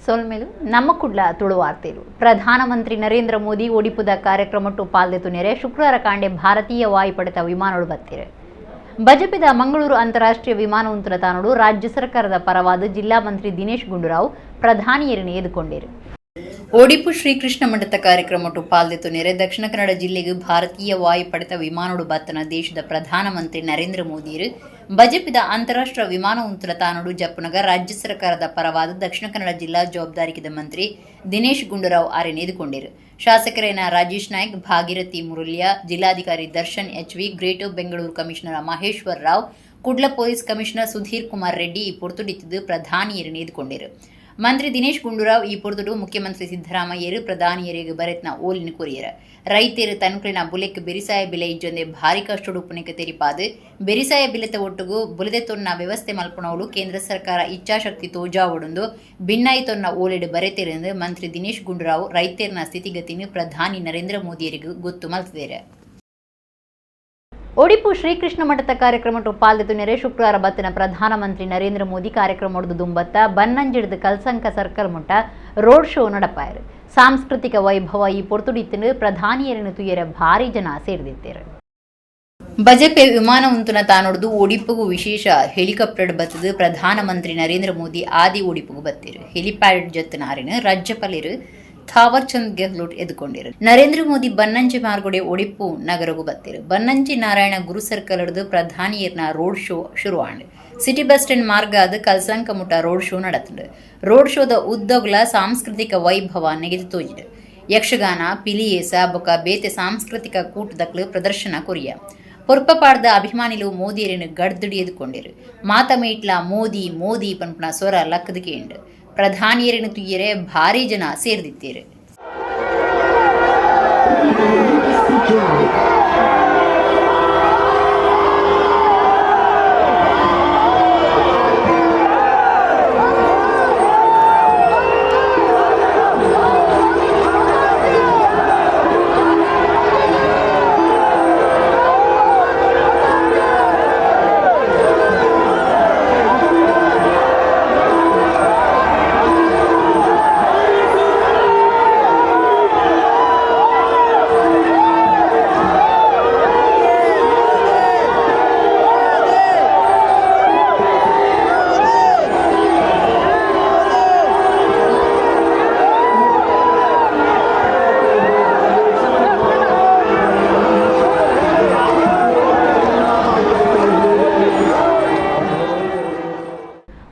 ಸೊಲ್ಮೆಲು ನಮ್ಮ ಕುಡ್ಲ ತುಳುವಾರ್ತೆಲು. ಪ್ರಧಾನಮಂತ್ರಿ ನರೇಂದ್ರ ಮೋದಿ ಒಡಿಪುದ ಕಾರ್ಯಕ್ರಮಟ್ಟು ಪಾಲ್ದೆತುನೆರೆ ಶುಕ್ರವಾರ ಕಾಂಡೆ ಭಾರತೀಯ ವಾಯುಪಡೆತ ವಿಮಾನಗಳು ಬತ್ತಿರೆ. ಬಜಪಿದ ಮಂಗಳೂರು ಅಂತಾರಾಷ್ಟ್ರೀಯ ವಿಮಾನ ಉಂತುನ ತಾನೋಡು ರಾಜ್ಯ ಸರ್ಕಾರದ ಪರವಾದ ಜಿಲ್ಲಾ ಮಂತ್ರಿ ದಿನೇಶ್ ಗುಂಡೂರಾವ್ ಪ್ರಧಾನಿಯರನ್ನು ಎದುಕೊಂಡಿರು. ಒಡಿಪು ಶ್ರೀಕೃಷ್ಣ ಮಠದ ಕಾರ್ಯಕ್ರಮಟ್ಟು ಪಾಲ್ದೆತುನೆರೆ ದಕ್ಷಿಣ ಕನ್ನಡ ಜಿಲ್ಲೆಗೆ ಭಾರತೀಯ ವಾಯುಪಡೆತ ವಿಮಾನೋಡು ಬತ್ತನ ದೇಶದ ಪ್ರಧಾನಮಂತ್ರಿ ನರೇಂದ್ರ ಮೋದಿಯರು ಬಜಪಿದ ಅಂತಾರಾಷ್ಟ್ರೀಯ ವಿಮಾನ ಉಂತುನ ತಾನೋಡು ಜಪ್ಪುನಗ ರಾಜ್ಯ ಸರ್ಕಾರದ ಪರವಾದ ದಕ್ಷಿಣ ಕನ್ನಡ ಜಿಲ್ಲಾ ಜವಾಬ್ದಾರಿಕಿದ ಮಂತ್ರಿ ದಿನೇಶ್ ಗುಂಡೂರಾವ್ ಆರೆನ್ ಎದುಕೊಂಡಿರು. ಶಾಸಕರೇನ ರಾಜೇಶ್ ನಾಯ್ಕ್, ಭಾಗೀರಥಿ ಮುರುಳ್ಯ, ಜಿಲ್ಲಾಧಿಕಾರಿ Darshan HV, greater Bengaluru commissioner Maheshwar Rao, Kudla police commissioner Sudhir Kumar Reddy ಈ ಪೊರ್ತುಡಿತ್ತಿದ್ದು ಪ್ರಧಾನಿಯರನ್ನು ಎದುಕೊಂಡಿರು. ಮಂತ್ರಿ ದಿನೇಶ್ ಗುಂಡೂರಾವ್ ಈ ಪೊರ್ತುಡು ಮುಖ್ಯಮಂತ್ರಿ ಸಿದ್ದರಾಮಯ್ಯರು ಪ್ರಧಾನಿಯರಿಗೆ ಬರೆತ್ನ ಓಲಿನ ಕೊರಿಯರ್. ರೈತರು ತನ್ಕುಲಿನ ಬುಲೆಕ್ ಬೆರಿಸಾಯ ಬಿಲೆ ಇಜ್ಜೊಂದೆ ಭಾರಿ ಕಷ್ಟಡು ಉಪ್ಪುನೆಕ್ ತೆರಿಪಾದು ಬೆರಿಸಾಯ ಬಿಲೆತ ಒಟ್ಟುಗು ಬುಲೆದೆ ತೊನ್ನ ವ್ಯವಸ್ಥೆ ಮಲ್ಪುನವುಲು ಕೇಂದ್ರ ಸರ್ಕಾರ ಇಚ್ಛಾಶಕ್ತಿ ತೋಜಾವೊಡುಂದು ಬಿನ್ನಾಯಿ ತೊನ್ನ ಓಲೆಡ್ ಬರೆತೆರೆಂದು ಮಂತ್ರಿ ದಿನೇಶ್ ಗುಂಡೂರಾವ್ ರೈತರ್ನ ಸ್ಥಿತಿಗತಿನ ಪ್ರಧಾನಿ ನರೇಂದ್ರ ಮೋದಿಯರಿಗೆ ಗೊತ್ತು ಮಲ್ತಿದ್ದಾರೆ. ಒಡಿಪು ಶ್ರೀಕೃಷ್ಣ ಮಠದ ಕಾರ್ಯಕ್ರಮಟ್ಟು ಪಾಲ್ದೆತು ನೆರೆ ಶುಕ್ರವಾರ ಬತ್ತಿನ ಪ್ರಧಾನಮಂತ್ರಿ ನರೇಂದ್ರ ಮೋದಿ ಕಾರ್ಯಕ್ರಮ ದುಂಬತ್ತ ಬನ್ನಂಜಿಡ್ದು ಕಲ್ಸಂಕ ಸರ್ಕಲ್ ಮುಟ್ಟ ರೋಡ್ ಶೋ ನಡಪಾಯರು. ಸಾಂಸ್ಕೃತಿಕ ವೈಭವ ಈ ಪೊರ್ತುಡಿತ್ತಿನ ಪ್ರಧಾನಿಯರನ್ನು ತುಯರ ಭಾರಿ ಜನ ಸೇರಿದಿದ್ದಾರೆ. ಬಜಪೆ ವಿಮಾನ ಉಂತುನ ತಾನೊಡ್ದು ಒಡಿಪುಗು ವಿಶೇಷ ಹೆಲಿಕಾಪ್ಟರ್ ಬತ್ತದು ಪ್ರಧಾನಮಂತ್ರಿ ನರೇಂದ್ರ ಮೋದಿ ಆದಿ ಒಡಿಪುಗು ಬತ್ತಿರು. ಹೆಲಿಪ್ಯಾಡ್ ಜತ್ತನಾರಿನ ರಾಜ್ಯಪಾಲರು ಥಾವರ್ ಚಂದ್ ಗೆಹ್ಲೋಟ್ ಎದುಕೊಂಡಿರು. ನರೇಂದ್ರ ಮೋದಿ ಬನ್ನಂಜಿ ಮಾರ್ಗೊಡೆ ಒಡಿಪು ನಗರಗು ಬತ್ತಿರು. ಬನ್ನಂಜಿ ನಾರಾಯಣ ಗುರು ಸರ್ಕಲ್ ಹಿಡಿದು ಪ್ರಧಾನಿಯರ್ನ ರೋಡ್ ಶೋ ಶುರುವಾಂಡ್. ಸಿಟಿ ಬಸ್ ಸ್ಟ್ಯಾಂಡ್ ಮಾರ್ಗ ಅದು ಕಲ್ಸಂಕ ಮುಟ್ಟ ರೋಡ್ ಶೋ ನಡತುಂಡು. ರೋಡ್ ಶೋದ ಉದ್ದಗ್ಲ ಸಾಂಸ್ಕೃತಿಕ ವೈಭವ ನೆಗೆದು ತೋಜಿಡು. ಯಕ್ಷಗಾನ, ಪಿಲಿಯೇಸ ಬೊಕ ಬೇತೆ ಸಾಂಸ್ಕೃತಿಕ ಕೂಟದಕ್ಲು ಪ್ರದರ್ಶನ ಕೊರಿಯ. ಪೊರ್ಪಪಾಡ್ದ ಅಭಿಮಾನಿಲು ಮೋದಿಯರನ್ನು ಗಡ್ದುಡಿ ಎದುಕೊಂಡಿರು. ಮಾತಮೇಟ್ಲ ಮೋದಿ ಮೋದಿ ಪನ್ಪುನ ಸ್ವರ ಲಕ್ಕದಕೇಂಡು. ಪ್ರಧಾನಿಯರನ್ನು ತುಯ್ಯರೆ ಭಾರಿ ಜನ ಸೇರಿದಿತ್ತೇರು.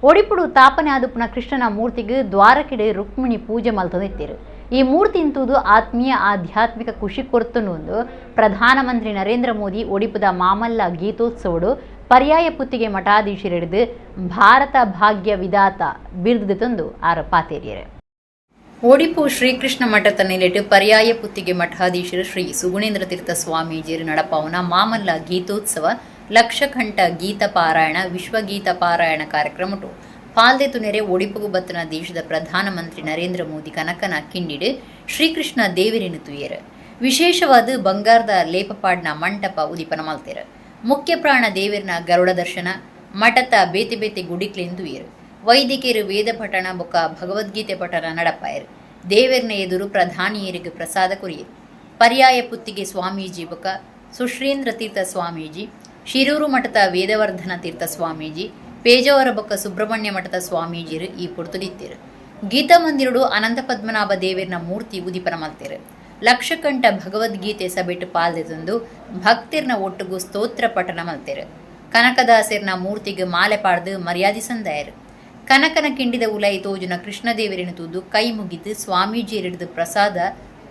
ಒಡಿಪುಡು ತಾಪನೆ ಆದುಪ್ಪುನ ಕೃಷ್ಣನ ಮೂರ್ತಿಗೆ ದ್ವಾರಕಿಡೆ ರುಕ್ಮಿಣಿ ಪೂಜೆ ಮಲ್ತೊಂದಿತ್ತೆರು. ಈ ಮೂರ್ತಿ ಇಂತುದು ಆತ್ಮೀಯ ಆಧ್ಯಾತ್ಮಿಕ ಖುಷಿ ಕೊರ್ತುಂಡು. ಪ್ರಧಾನಮಂತ್ರಿ ನರೇಂದ್ರ ಮೋದಿ ಒಡಿಪುದ ಮಾಮಲ್ಲ ಗೀತೋತ್ಸವಡು ಪರ್ಯಾಯ ಪುತ್ತಿಗೆ ಮಠಾಧೀಶರಿಡಿದು ಭಾರತ ಭಾಗ್ಯ ವಿಧಾತ ಬಿರುದು ತಂದು ಆರ ಪಾತೇರಿಯರು. ಒಡಿಪು ಶ್ರೀಕೃಷ್ಣ ಮಠದ ನೆಲೆಟು ಪರ್ಯಾಯ ಪುತ್ತಿಗೆ ಮಠಾಧೀಶರು ಶ್ರೀ ಸುಗುಣೇಂದ್ರ ತೀರ್ಥ ಸ್ವಾಮೀಜಿಯರು ನಡಪಾವನ ಮಾಮಲ್ಲ ಗೀತೋತ್ಸವ ಲಕ್ಷಕಂಠ ಗೀತ ಪಾರಾಯಣ ವಿಶ್ವಗೀತ ಪಾರಾಯಣ ಕಾರ್ಯಕ್ರಮಟು ಪಾಲ್ದೆತು ನೆರೆ ಒಡಿಪುಗು ಬತ್ತನ ದೇಶದ ಪ್ರಧಾನಮಂತ್ರಿ ನರೇಂದ್ರ ಮೋದಿ ಕನಕನ ಕಿಂಡಿಡು ಶ್ರೀಕೃಷ್ಣ ದೇವರಿನ ತುಯರು. ವಿಶೇಷವಾದ ಬಂಗಾರದ ಲೇಪಪಾಡ್ನ ಮಂಟಪ ಉದಿಪನ ಮಲ್ತೇರು. ಮುಖ್ಯ ಪ್ರಾಣ ದೇವರಿನ ಗರುಡ ದರ್ಶನ ಮಠತ ಬೇತೆ ಬೇತೆ ಗುಡಿಕ್ಲೆನ್ ತುಯರು. ವೈದಿಕರು ವೇದ ಪಠಣ ಬೊಕ್ಕ ಭಗವದ್ಗೀತೆ ಪಠಣ ನಡಪಾಯರು. ದೇವರನ ಎದುರು ಪ್ರಧಾನಿಯರಿಗೆ ಪ್ರಸಾದ ಕೊರಿಯರು. ಪರ್ಯಾಯ ಪುತ್ತಿಗೆ ಸ್ವಾಮೀಜಿ ಬೊಕ್ಕ ಸುಶ್ರೀಂದ್ರ ತೀರ್ಥ ಸ್ವಾಮೀಜಿ, ಶಿರೂರು ಮಠದ ವೇದವರ್ಧನ ತೀರ್ಥ ಸ್ವಾಮೀಜಿ, ಪೇಜಾವರ ಬೊಕ್ಕ ಸುಬ್ರಹ್ಮಣ್ಯ ಮಠದ ಸ್ವಾಮೀಜಿರು ಈ ಪೊರ್ತುಡಿತ್ತೆರು. ಗೀತಾ ಮಂದಿರಡು ಅನಂತ ಪದ್ಮನಾಭ ದೇವರನ ಮೂರ್ತಿ ಉದಿಪನ ಮಲ್ತೆರು. ಲಕ್ಷಕಂಠ ಭಗವದ್ಗೀತೆ ಸಭೆಟ್ ಪಾಲ್ದೆತೊಂದು ಭಕ್ತಿರ್ನ ಒಟ್ಟುಗು ಸ್ತೋತ್ರ ಪಠಣ ಮಲ್ತೆರು. ಕನಕದಾಸರ್ನ ಮೂರ್ತಿಗೆ ಮಾಲೆ ಪಾಡ್ದು ಮರ್ಯಾದೆ ಸಂದಾಯರು. ಕನಕನ ಕಿಂಡಿದ ಉಲೈ ತೋಜುನ ಕೃಷ್ಣದೇವರಿನ ತೂದು ಕೈ ಮುಗಿದು ಸ್ವಾಮೀಜಿಯರಿಡ್ದು ಪ್ರಸಾದ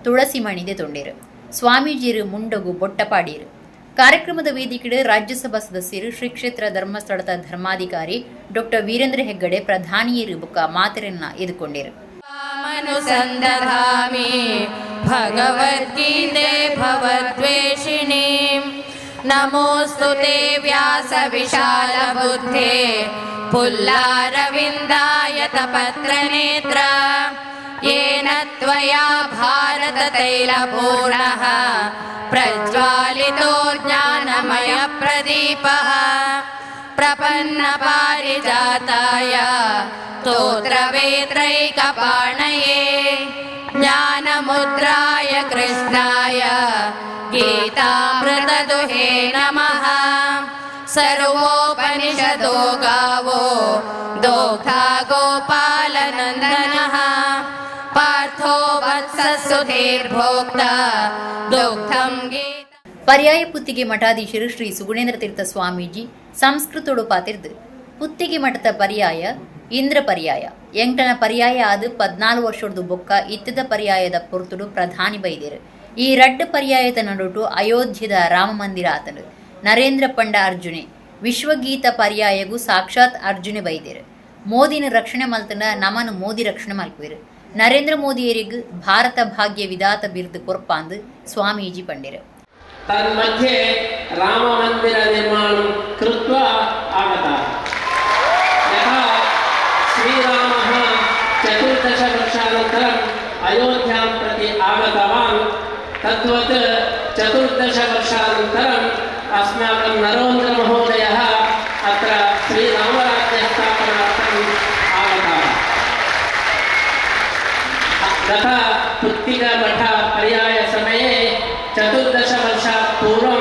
ತುಳಸಿ ಮಣಿದೆ ತೊಂಡೇರು. ಸ್ವಾಮೀಜಿಯರು ಮುಂಡಗು ಬೊಟ್ಟ ಪಾಡೀರು. ಕಾರ್ಯಕ್ರಮದ ವೇದಿಕೆಡು ರಾಜ್ಯಸಭಾ ಸದಸ್ಯರು ಶ್ರೀ ಕ್ಷೇತ್ರ ಧರ್ಮಸ್ಥಳದ ಧರ್ಮಾಧಿಕಾರಿ ಡಾಕ್ಟರ್ ವೀರೇಂದ್ರ ಹೆಗ್ಗಡೆ ಪ್ರಧಾನಿಯರು ಬೊಕ್ಕ ಮಾತೆರನ್ನ ಎದುಕೊಂಡಿರು. ಮನುಸಂದಧಾಮಿ ಭಗವದ್ಗೀತೆ ಭವದ್ವೇಷಿಣೀಂ ನಮೋऽस्तु ते व्यासविशालबुद्धे पुल्लारविन्दायतपत्रनेत्र येन त्वया भारततैलपूर्णः प्रज्वालितो ज्ञानमयप्रदीपः। प्रपन्नपारिजाताय स्तोत्रवेत्रैकपाणये ज्ञानमुद्राय कृष्णाय गीतामृतदुहे नमः। सर्वोपनिषदो गावो दोग्धा गोपालनन्दनः पार्थो वत्ससुधीर्भोक्ता दुग्धं गीता। ಪರ್ಯಾಯ ಪುತ್ತಿಗೆ ಮಠಾಧೀಶರು ಶ್ರೀ ಸುಗುಣೇಂದ್ರ ತೀರ್ಥ ಸ್ವಾಮೀಜಿ ಸಂಸ್ಕೃತೋಡು ಪಾತಿರ್ದು ಪುತ್ತಿಗೆ ಮಠದ ಪರ್ಯಾಯ ಇಂದ್ರ ಪರ್ಯಾಯ ಎಂಕನ ಪರ್ಯಾಯ ಆದ್ 14 ವರ್ಷದ ಬೊಕ್ಕ ಇತ್ತದ ಪರ್ಯಾಯದ ಪೊರ್ತುಡು ಪ್ರಧಾನಿ ಬೈದೇರು. ಈ ರಡ್ಡ್ ಪರ್ಯಾಯದ ನಡುಟು ಅಯೋಧ್ಯದ ರಾಮ ಮಂದಿರ ಆತನು. ನರೇಂದ್ರ ಪಂಡ ಅರ್ಜುನೆ, ವಿಶ್ವಗೀತ ಪರ್ಯಾಯಗೂ ಸಾಕ್ಷಾತ್ ಅರ್ಜುನೆ ಬೈದೇರು. ಮೋದಿನ ರಕ್ಷಣೆ ಮಲ್ತನ ನಮನ್ ಮೋದಿ ರಕ್ಷಣೆ ಮಲ್ಪುವೆರು. ನರೇಂದ್ರ ಮೋದಿಯರಿಗ್ ಭಾರತ ಭಾಗ್ಯ ವಿಧಾತ ಬಿರ್ದು ಕೊರ್ಪಾಂದು ಸ್ವಾಮೀಜಿ ಪಂಡಿರು. तन्मध्ये राममन्दिरनिर्माणं कृत्वा आगतः। यथा श्रीरामः 14 वर्षानन्तरम् अयोध्यां प्रति आगतवान्, तद्वत् 14 वर्षानन्तरम् अस्माकं नरेन्द्रमहोदयः अत्र श्रीरामराज्यस्थापनार्थम् आगतः। तथा पुत्तिगमठ पर्यायसमये 14 वर्षात् पूर्वं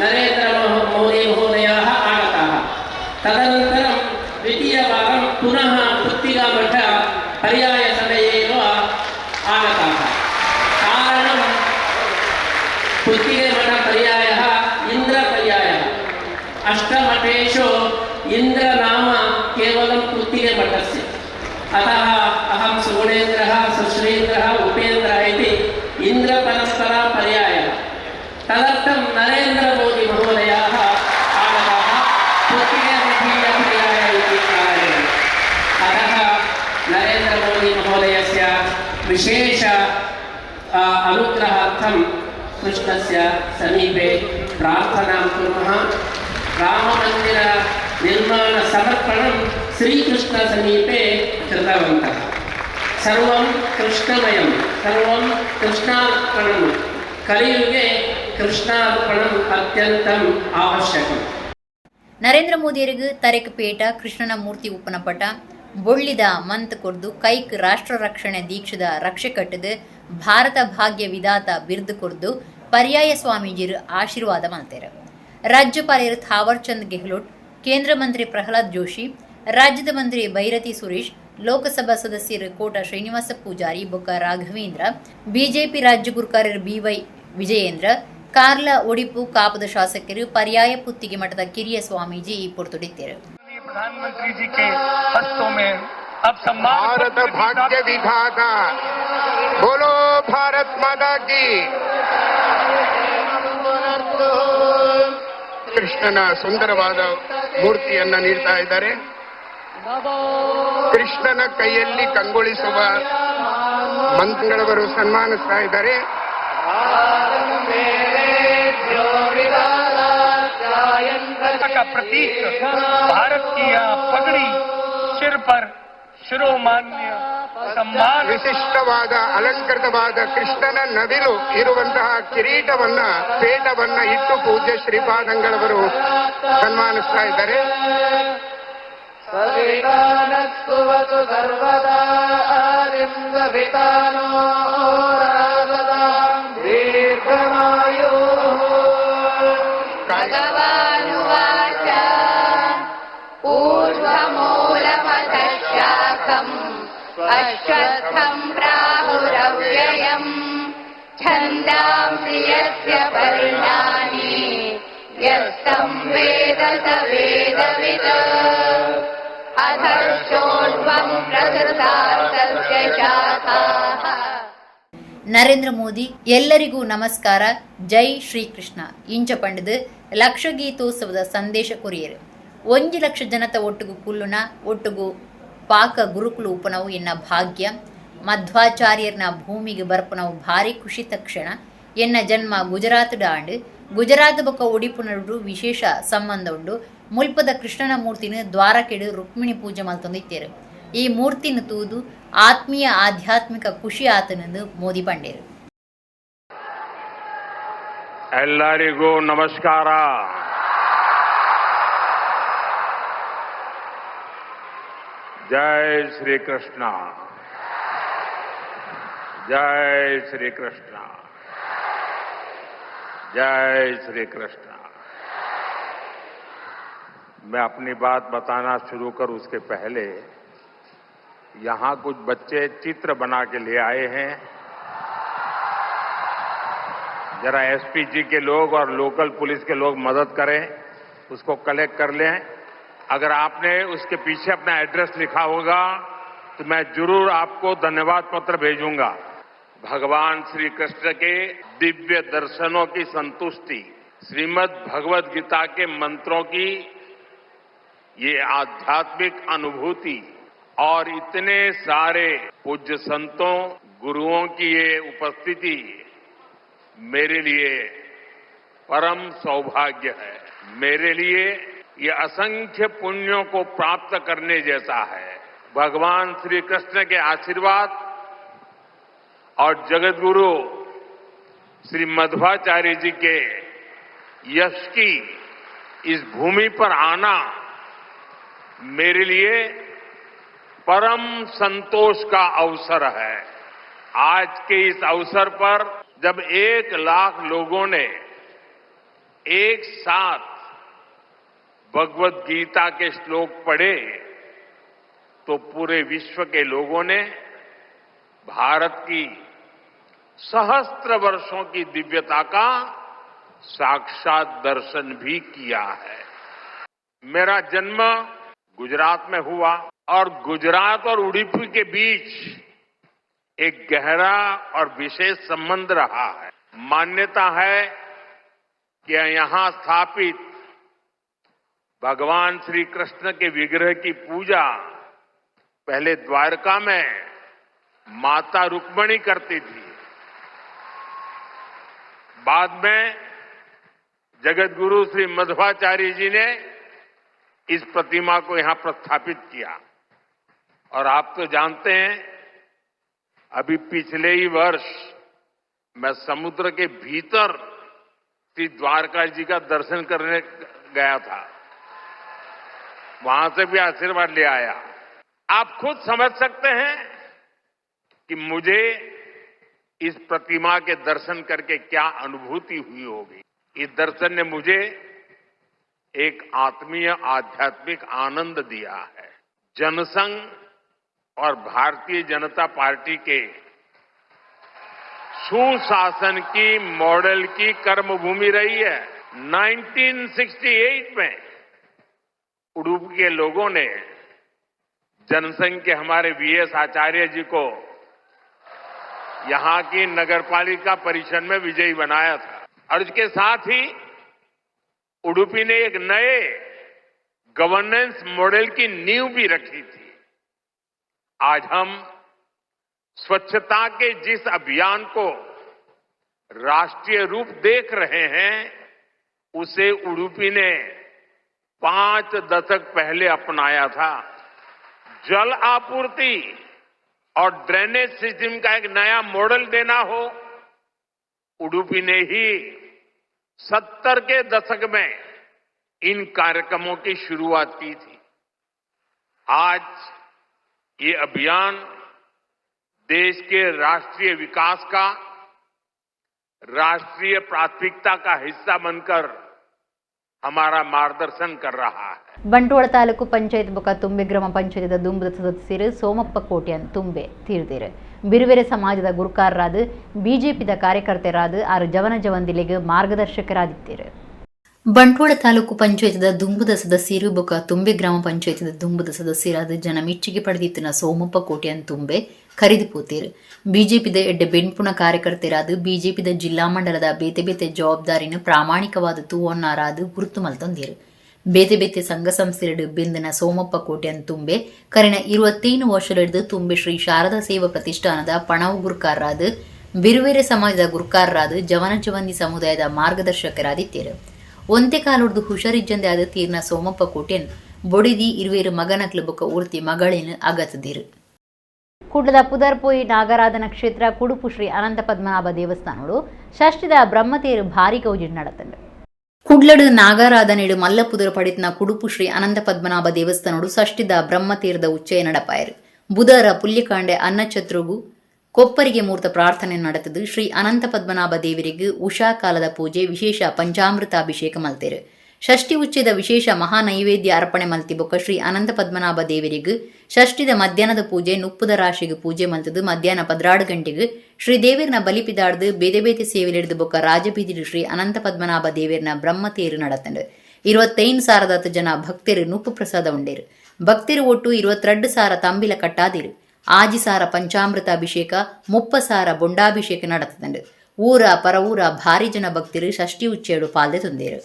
नरेन्द्रमोदी महोदयाः आगताः। तदनन्तरं द्वितीयवारं पुनः पुत्तिगमठ पर्यायसमये एव आगताः। कारणं पुत्तिगमठपर्यायः इन्द्रपर्यायः। अष्टमठेषु इन्द्रनाम केवलं पुत्तिगमठस्य। अतः अहं सुगुणेन्द्रः, सुश्रीन्द्रः, उपेन्द्रः इति इन्द्रपरम्परा पर्यायः। तदर्थं नरेन्द्रमोदी महोदयाः आगताः पुत्तिगमठीयपर्याय इति कारणेन। अतः नरेन्द्रमोदी महोदयस्य विशेष अनुग्रहार्थं कृष्णस्य समीपे प्रार्थनां कुर्मः। राममन्दिरनिर्माणसमर्पणं श्रीकृष्णसमीपे कृतवन्तः। सर्वं कृष्णमयं, सर्वं कृष्णार्पणं। कलियुगे कृष्णार्पणम् अत्यन्तम् आवश्यकम्। ನರೇಂದ್ರ ಮೋದಿಯರಿಗೆ ತರೆಕ್ ಪೇಟ, ಕೃಷ್ಣನ ಮೂರ್ತಿ ಉಪ್ಪನ ಪಟ, ಬೊಳ್ಳಿದ ಮಂತ್ ಕೊರ್ದು, ಕೈಕ್ ರಾಷ್ಟ್ರ ರಕ್ಷಣೆ ದೀಕ್ಷದ ರಕ್ಷೆ ಕಟ್ಟದು, ಭಾರತ ಭಾಗ್ಯ ವಿಧಾತ ಬಿರ್ದು ಕೊರ್ದು ಪರ್ಯಾಯ ಸ್ವಾಮೀಜಿರು ಆಶೀರ್ವಾದ ಮಲ್ತೇರು. ರಾಜ್ಯಪಾಲರು ಥಾವರ್ ಚಂದ್ ಗೆಹ್ಲೋಟ್, ಕೇಂದ್ರ ಮಂತ್ರಿ ಪ್ರಹ್ಲಾದ್ ಜೋಶಿ, ರಾಜ್ಯದ ಮಂತ್ರಿ ಬೈರತಿ ಸುರೇಶ್, ಲೋಕಸಭಾ ಸದಸ್ಯರು ಕೋಟ ಶ್ರೀನಿವಾಸ ಪೂಜಾರಿ ಬೊಕ್ಕ ರಾಘವೇಂದ್ರ, ಬಿಜೆಪಿ ರಾಜ್ಯ ಗುರ್ಕಾರರು ಬಿವೈ ವಿಜಯೇಂದ್ರ, ಕಾರ್ಲ, ಒಡಿಪು, ಕಾಪುದ ಶಾಸಕರು, ಪರ್ಯಾಯ ಪುತ್ತಿಗೆ ಮಠದ ಕಿರಿಯ ಸ್ವಾಮೀಜಿ ಈ ಪೊರ್ತುಡಿತ್ತೇರು. प्रधानमंत्री जी के हस्तों में अब सम्मान भारत पत्र की भाग्य प्राप्ति विधाता, बोलो भारत माता की। ಕೃಷ್ಣನ ಸುಂದರವಾದ ಮೂರ್ತಿಯನ್ನ ನೀಡ್ತಾ ಇದ್ದಾರೆ. ಕೃಷ್ಣನ ಕೈಯಲ್ಲಿ ಕಂಗೊಳಿಸುವ ಮಂತ್ರಿಗಳವರು ಸನ್ಮಾನಿಸ್ತಾ ಇದ್ದಾರೆ. का प्रतीक भारत की यह पगड़ी सिर पर शिरोमान्य सम्मान ವಿಶಿಷ್ಟವಾದ ಅಲಂಕೃತವಾದ ಕೃಷ್ಣನ ನವಿಲು ಇರುವಂತಹ ಕಿರೀಟವನ್ನ, ಪೇಟವನ್ನ ಇಟ್ಟು ಪೂಜ್ಯ ಶ್ರೀಪಾದಂಗಳವರು ಸನ್ಮಾನಿಸ್ತಾ ಇದ್ದಾರೆ. ಸವಿತಾನಸ್ತುವತು ಸರ್ವದಾ ಸವಿತಾನೋ ರಾಸದಾಂ ದೀರ್ಘಮಾಯು. भगवानुवाच, ऊर्ध्वमूलमधः शाखम् अश्वत्थं प्राहुरव्ययम् छन्दांसि यस्य पर्णानि यस्तं वेद स वेदवित्। अधश्चोर्ध्वं प्रसृतास्तस्य शाखाः। ನರೇಂದ್ರ ಮೋದಿ ಎಲ್ಲರಿಗೂ ನಮಸ್ಕಾರ, ಜೈ ಶ್ರೀಕೃಷ್ಣ ಇಂಚ ಪಂಡದು ಲಕ್ಷಗೀತೋತ್ಸವದ ಸಂದೇಶ ಕೊರಿಯರು. 1 ಲಕ್ಷ ಜನತ ಒಟ್ಟುಗು ಕುಲ್ಲುನ, ಒಟ್ಟುಗು ಪಾಕ ಗುರುಕುಲು ಉಪನವು ಎನ್ನ ಭಾಗ್ಯ. ಮಧ್ವಾಚಾರ್ಯರ್ನ ಭೂಮಿಗೆ ಬರ್ಪನವು ಭಾರಿ ಖುಷಿ ತಕ್ಷಣ. ಎನ್ನ ಜನ್ಮ ಗುಜರಾತ್ ಡಾಂಡ್. ಗುಜರಾತ್ ಬೊಕ್ಕ ಒಡಿಪು ನಡುಡು ವಿಶೇಷ ಸಂಬಂಧ ಉಂಡು. ಮುಲ್ಪದ ಕೃಷ್ಣನ ಮೂರ್ತಿನ ದ್ವಾರಕೆಡು ರುಕ್ಮಿಣಿ ಪೂಜೆ ಮಲ್ತೊಂದಿತ್ತೇರು. ಈ ಮೂರ್ತಿನ ತೂದು ಆತ್ಮೀಯ ಆಧ್ಯಾತ್ಮಿಕ ಖುಷಿ ಆತನಂದು ಮೋದಿ ಪಂಡೇರು. ಎಲ್ಲರಿಗೂ ನಮಸ್ಕಾರ. Jai Shri Krishna, Jai Shri Krishna, Jai Shri Krishna. मैं अपनी बात बताना शुरू करूं उसके पहले यहां कुछ बच्चे चित्र बना के ले आए हैं। जरा एसपीजी के लोग और लोकल पुलिस के लोग मदद करें, उसको कलेक्ट कर लें। अगर आपने उसके पीछे अपना एड्रेस लिखा होगा तो मैं जरूर आपको धन्यवाद पत्र भेजूंगा। भगवान श्री कृष्ण के दिव्य दर्शनों की संतुष्टि, श्रीमद् भगवद गीता के मंत्रों की ये आध्यात्मिक अनुभूति और इतने सारे पूज्य संतों गुरुओं की ये उपस्थिति मेरे लिए परम सौभाग्य है। मेरे लिए ये असंख्य पुण्यों को प्राप्त करने जैसा है। भगवान श्री कृष्ण के आशीर्वाद और जगतगुरु श्री मध्वाचार्य जी के यश की इस भूमि पर आना मेरे लिए परम संतोष का अवसर है। आज के इस अवसर पर जब 1 लाख लोगों ने एक साथ भगवद गीता के श्लोक पढ़े तो पूरे विश्व के लोगों ने भारत की सहस्त्र वर्षों की दिव्यता का साक्षात दर्शन भी किया है। मेरा जन्म गुजरात में हुआ और गुजरात और उडुपी के बीच एक गहरा और विशेष संबंध रहा है। मान्यता है कि यहां स्थापित भगवान श्री कृष्ण के विग्रह की पूजा पहले द्वारका में माता रुक्मणी करती थी। बाद में जगतगुरु श्री मध्वाचार्य जी ने इस प्रतिमा को यहां प्रस्थापित किया। और आप तो जानते हैं, अभी पिछले ही वर्ष मैं समुद्र के भीतर श्री द्वारका जी का दर्शन करने गया था, वहां से भी आशीर्वाद ले आया। आप खुद समझ सकते हैं कि मुझे इस प्रतिमा के दर्शन करके क्या अनुभूति हुई होगी। इस दर्शन ने मुझे एक आत्मीय आध्यात्मिक आनंद दिया है। जनसंघ और भारतीय जनता पार्टी के सुशासन की मॉडल की कर्मभूमि रही है। 1968 में उडुपी के लोगों ने जनसंघ के हमारे वीएस आचार्य जी को यहां की नगरपालिका परिषद में विजयी बनाया था। और इसके साथ ही उडुपी ने एक नए गवर्नेंस मॉडल की नींव भी रखी थी। आज हम स्वच्छता के जिस अभियान को राष्ट्रीय रूप देख रहे हैं, उसे उडुपी ने 5 दशक पहले अपनाया था। जल आपूर्ति और ड्रेनेज सिस्टम का एक नया मॉडल देना हो, उडुपी ने ही 70 के दशक में इन कार्यक्रमों की शुरुआत की थी। आज ये अभियान देश के राष्ट्रीय विकास का, राष्ट्रीय प्राथमिकता का हिस्सा बनकर हमारा मार्गदर्शन कर रहा है। ಬಂಟ್ವಾಳ ತಾಲೂಕು ಪಂಚಾಯತ್ ಬೊಕ ತುಂಬೆ ಗ್ರಾಮ ಪಂಚಾಯತ್ದ ದುಂಬುದ ಸದಸ್ಯರು ಸೋಮಪ್ಪ ಕೋಟ್ಯಾನ್ ತುಂಬೆ ತೀರ್ದಿರು. ಬಿರುವೆರೆ ಸಮಾಜದ ಗುರುಕಾರರಾದ ಬಿಜೆಪಿದ ಕಾರ್ಯಕರ್ತರಾದ ಆರು ಜವನ ಜವಂದಿಲೆಗ್ ಮಾರ್ಗದರ್ಶಕರಾದಿತ್ತೇರು. ಬಂಟ್ವಾಳ ತಾಲೂಕು ಪಂಚಾಯತ್ದ ದುಂಬುದ ಸದಸ್ಯರು ಬೊಕ ತುಂಬೆ ಗ್ರಾಮ ಪಂಚಾಯತ್ದ ದುಂಬುದ ಸದಸ್ಯರಾದ ಜನ ಮೆಚ್ಚುಗೆ ಪಡೆದಿತ್ತಿನ ಸೋಮಪ್ಪ ಕೋಟ್ಯಾನ್ ತುಂಬೆ ಖರೀದಿ ಪೋತೇರು. ಬಿಜೆಪಿದ ಎಡ್ಡೆ ಬೆನ್ಪುಣ ಕಾರ್ಯಕರ್ತರಾದ ಬಿಜೆಪಿದ ಜಿಲ್ಲಾ ಮಂಡಲದ ಬೇತೆ ಬೇತೆ ಜವಾಬ್ದಾರಿನ ಪ್ರಾಮಾಣಿಕವಾದ ತೂವೊನ್ನಾರಾದ ಗುರುತು ಮಲ್ತೊಂದಿರು. ಬೇತೆ ಬೇತೆ ಸಂಘ ಸಂಸ್ಥೆಯಡು ಬೆಂದನ ಸೋಮಪ್ಪ ಕೋಟ್ಯಾನ್ ತುಂಬೆ ಕರಿನ 25 ವರ್ಷಲೆಡ್ದು ತುಂಬೆ ಶ್ರೀ ಶಾರದಾ ಸೇವಾ ಪ್ರತಿಷ್ಠಾನದ ಪಣವು ಗುರುಕಾರರಾದ ಬಿರುವೇರೆ ಸಮಾಜದ ಗುರುಕಾರರಾದ ಜವನ ಜವಂದಿ ಸಮುದಾಯದ ಮಾರ್ಗದರ್ಶಕರಾದಿತ್ತೇರು. ಒಂತೆ ಕಾಲೊಡ್ದು ಹುಷಾರಿಜ್ಜಂದೆ ಆದ ತೀರ್ನ ಸೋಮಪ್ಪ ಕೋಟ್ಯನ್ ಬೊಡಿದಿ ಇರುವೇರು ಮಗನಕ್ಲು ಬೊಕ ಊರ್ತಿ ಮಗಳೇನು ಅಗತದಿರು. ಕುಡ್ಲದ ಪುದರ್ಪೋಯಿ ನಾಗರಾಧನ ಕ್ಷೇತ್ರ ಕುಡುಪು ಶ್ರೀ ಅನಂತ ಪದ್ಮನಾಭ ದೇವಸ್ಥಾನಡು ಷಷ್ಠಿದ ಬ್ರಹ್ಮತೇರು ಭಾರಿ ಗೌಜಿಡ್ ನಡತಂಡು. ಕುಡ್ಲಡು ನಾಗಾರಾಧನೆಡು ಮಲ್ಲಪುದರ ಪಡಿತನ ಕುಡುಪು ಶ್ರೀ ಅನಂತ ಪದ್ಮನಾಭ ದೇವಸ್ಥಾನಡು ಷಷ್ಠಿದ ಬ್ರಹ್ಮತೀರ್ಥ ಉಚ್ಚಯ ನಡಪಾಯರು. ಬುಧರ ಪುಲ್ಯಕಾಂಡೆ ಅನ್ನಛತ್ರುಗು ಕೊಪ್ಪರಿಗೆ ಮೂರ್ತ ಪ್ರಾರ್ಥನೆ ನಡೆತದು. ಶ್ರೀ ಅನಂತ ಪದ್ಮನಾಭ ದೇವರಿಗೆ ಉಷಾ ಕಾಲದ ಪೂಜೆ, ವಿಶೇಷ ಪಂಚಾಮೃತ ಅಭಿಷೇಕ ಮಲ್ತೇರು. ಷಷ್ಠಿ ಉಚ್ಚಯದ ವಿಶೇಷ ಮಹಾನೈವೇದ್ಯ ಅರ್ಪಣೆ ಮಲ್ತಿ ಬೊಕ್ಕ ಶ್ರೀ ಅನಂತ ಪದ್ಮನಾಭ ದೇವರಿಗೆ ಷಷ್ಠಿದ ಮಧ್ಯಾಹ್ನದ ಪೂಜೆ, ನುಪ್ಪುದ ರಾಶಿಗೆ ಪೂಜೆ ಮಲ್ತದು. ಮಧ್ಯಾಹ್ನ 12 ಗಂಟೆಗೆ ಶ್ರೀ ದೇವರನ ಬಲಿಪಿದಾಡ್ದು ಬೇತೆ ಬೇತೆ ಸೇವೆಲಿಡ್ದು ಬೊಕ್ಕ ರಾಜಬೀದಿ ಶ್ರೀ ಅನಂತ ಪದ್ಮನಾಭ ದೇವರನ ಬ್ರಹ್ಮತೇರು ನಡತಂಡು. 25,000 ಜನ ಭಕ್ತರು ನುಪ್ಪು ಪ್ರಸಾದ ಉಂಡೇರು. ಭಕ್ತರು ಒಟ್ಟು 22,000 ತಂಬಿಲ ಕಟ್ಟಾದಿರು. 6,000 ಪಂಚಾಮೃತ ಅಭಿಷೇಕ, 30,000 ಬೊಂಡಾಭಿಷೇಕ ನಡತದಂಡು. ಊರ ಪರವೂರ ಭಾರಿ ಜನ ಭಕ್ತರು ಷಷ್ಠಿ ಉಚ್ಚೇಡು ಪಾಲ್ದೆ ತುಂದೇರು.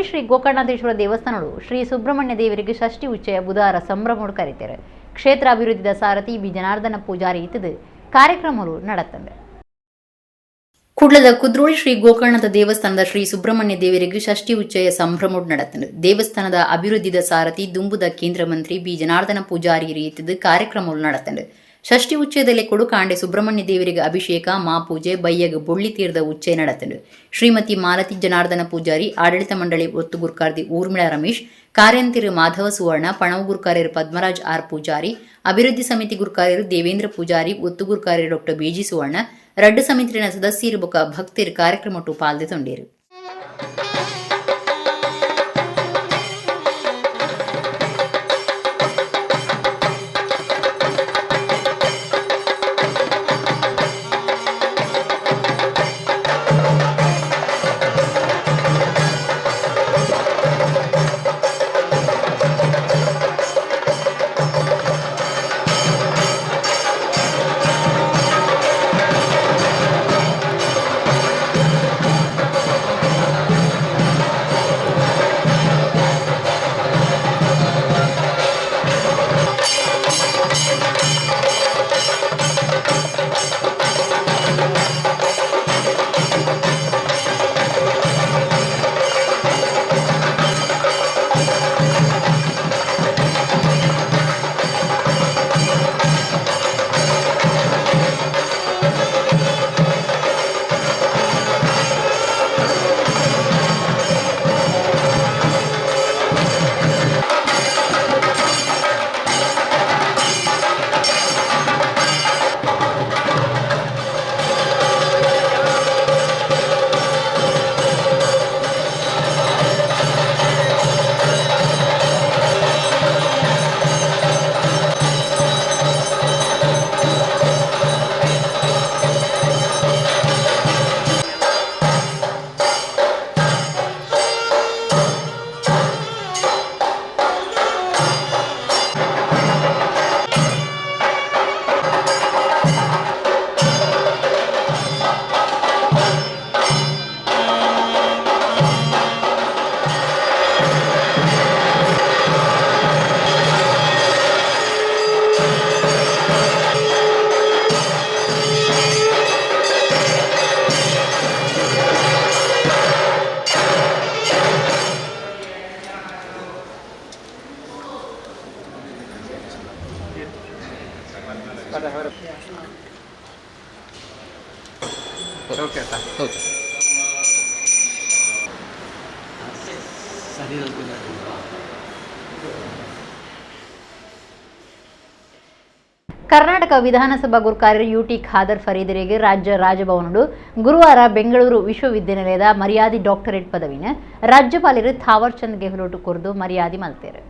ಶ್ರೀ ಗೋಕರ್ಣಾಧೀಶ್ವರ ದೇವಸ್ಥಾನಗಳು ಶ್ರೀ ಸುಬ್ರಹ್ಮಣ್ಯ ದೇವರಿಗೆ ಷಷ್ಠಿ ಉಚ್ಚಯ ಬುಧವಾರ ಸಂಭ್ರಮೋಡು ಕರೀತಾರೆ. ಕ್ಷೇತ್ರ ಅಭಿವೃದ್ಧಿದ ಸಾರಥಿ ಬಿ ಜನಾರ್ದನ ಪೂಜಾರಿ ಇತ್ತದು ಕಾರ್ಯಕ್ರಮಗಳು ನಡತ್ತಂದೆ. ಕುಡ್ಲದ ಕುದ್ರೋಳಿ ಶ್ರೀ ಗೋಕರ್ಣದ ದೇವಸ್ಥಾನದ ಶ್ರೀ ಸುಬ್ರಹ್ಮಣ್ಯ ದೇವರಿಗೆ ಷಷ್ಠಿ ಉಚ್ಚಯ ಸಂಭ್ರಮೋಡು ನಡತ್ತಂಡು. ದೇವಸ್ಥಾನದ ಅಭಿವೃದ್ಧಿದ ಸಾರಥಿ ದುಂಬುದ ಕೇಂದ್ರ ಮಂತ್ರಿ ಬಿ ಜನಾರ್ದನ ಪೂಜಾರಿ ಇತ್ತದು ಕಾರ್ಯಕ್ರಮಗಳು ನಡತ್ತಂಡು. ಷಷ್ಠಿ ಉಚ್ಚಯದಲ್ಲಿ ಕೊಡುಕಾಂಡೆ ಸುಬ್ರಹ್ಮಣ್ಯ ದೇವರಿಗೆ ಅಭಿಷೇಕ, ಮಾಪೂಜೆ, ಬಯ್ಯಗ ಬೊಳ್ಳಿ ತೀರ್ದ ಉಚ್ಚಯ ನಡತಂಡು. ಶ್ರೀಮತಿ ಮಾಲತಿ ಜನಾರ್ದನ ಪೂಜಾರಿ, ಆಡಳಿತ ಮಂಡಳಿ ಒತ್ತು ಗುರ್ಕಾರ್ದಿ ಊರ್ಮಿಳಾ ರಮೇಶ್, ಕಾರ್ಯಂತಿರು ಮಾಧವ ಸುವರ್ಣ, ಪಣವು ಗುರ್ಕಾರ್ಯರು ಪದ್ಮರಾಜ್ ಆರ್ ಪೂಜಾರಿ, ಅಭಿವೃದ್ಧಿ ಸಮಿತಿ ಗುರ್ಕಾರ್ಯರು ದೇವೇಂದ್ರ ಪೂಜಾರಿ, ಒತ್ತು ಗುರ್ಕಾರ್ಯರು ಡಾಕ್ಟರ್ ಬಿಜಿ ಸುವರ್ಣ, ರಡ್ಡು ಸಮಿತಿನ ಸದಸ್ಯರು ಬೊಕ ಭಕ್ತರು ಕಾರ್ಯಕ್ರಮಟ್ಟು ಪಾಲ್ದೆ ತೊಂಡೇರು. Okay okay. Karnataka ವಿಧಾನಸಭಾ ಗುರ್ಕಾರ್ಯ ಯುಟಿ ಖಾದರ್ ಫರೀದರಿಗೆ ರಾಜ್ಯ ರಾಜಭವನಡು ಗುರುವಾರ ಬೆಂಗಳೂರು ವಿಶ್ವವಿದ್ಯಾನಿಲಯದ ಮರ್ಯಾದಿ ಡಾಕ್ಟರೇಟ್ ಪದವಿನ ರಾಜ್ಯಪಾಲರು ಥಾವರ್ ಚಂದ್ ಗೆಹ್ಲೋಟ್ ಕೊರ್ದು ಮರ್ಯಾದೆ ಮಲ್ತೇರು.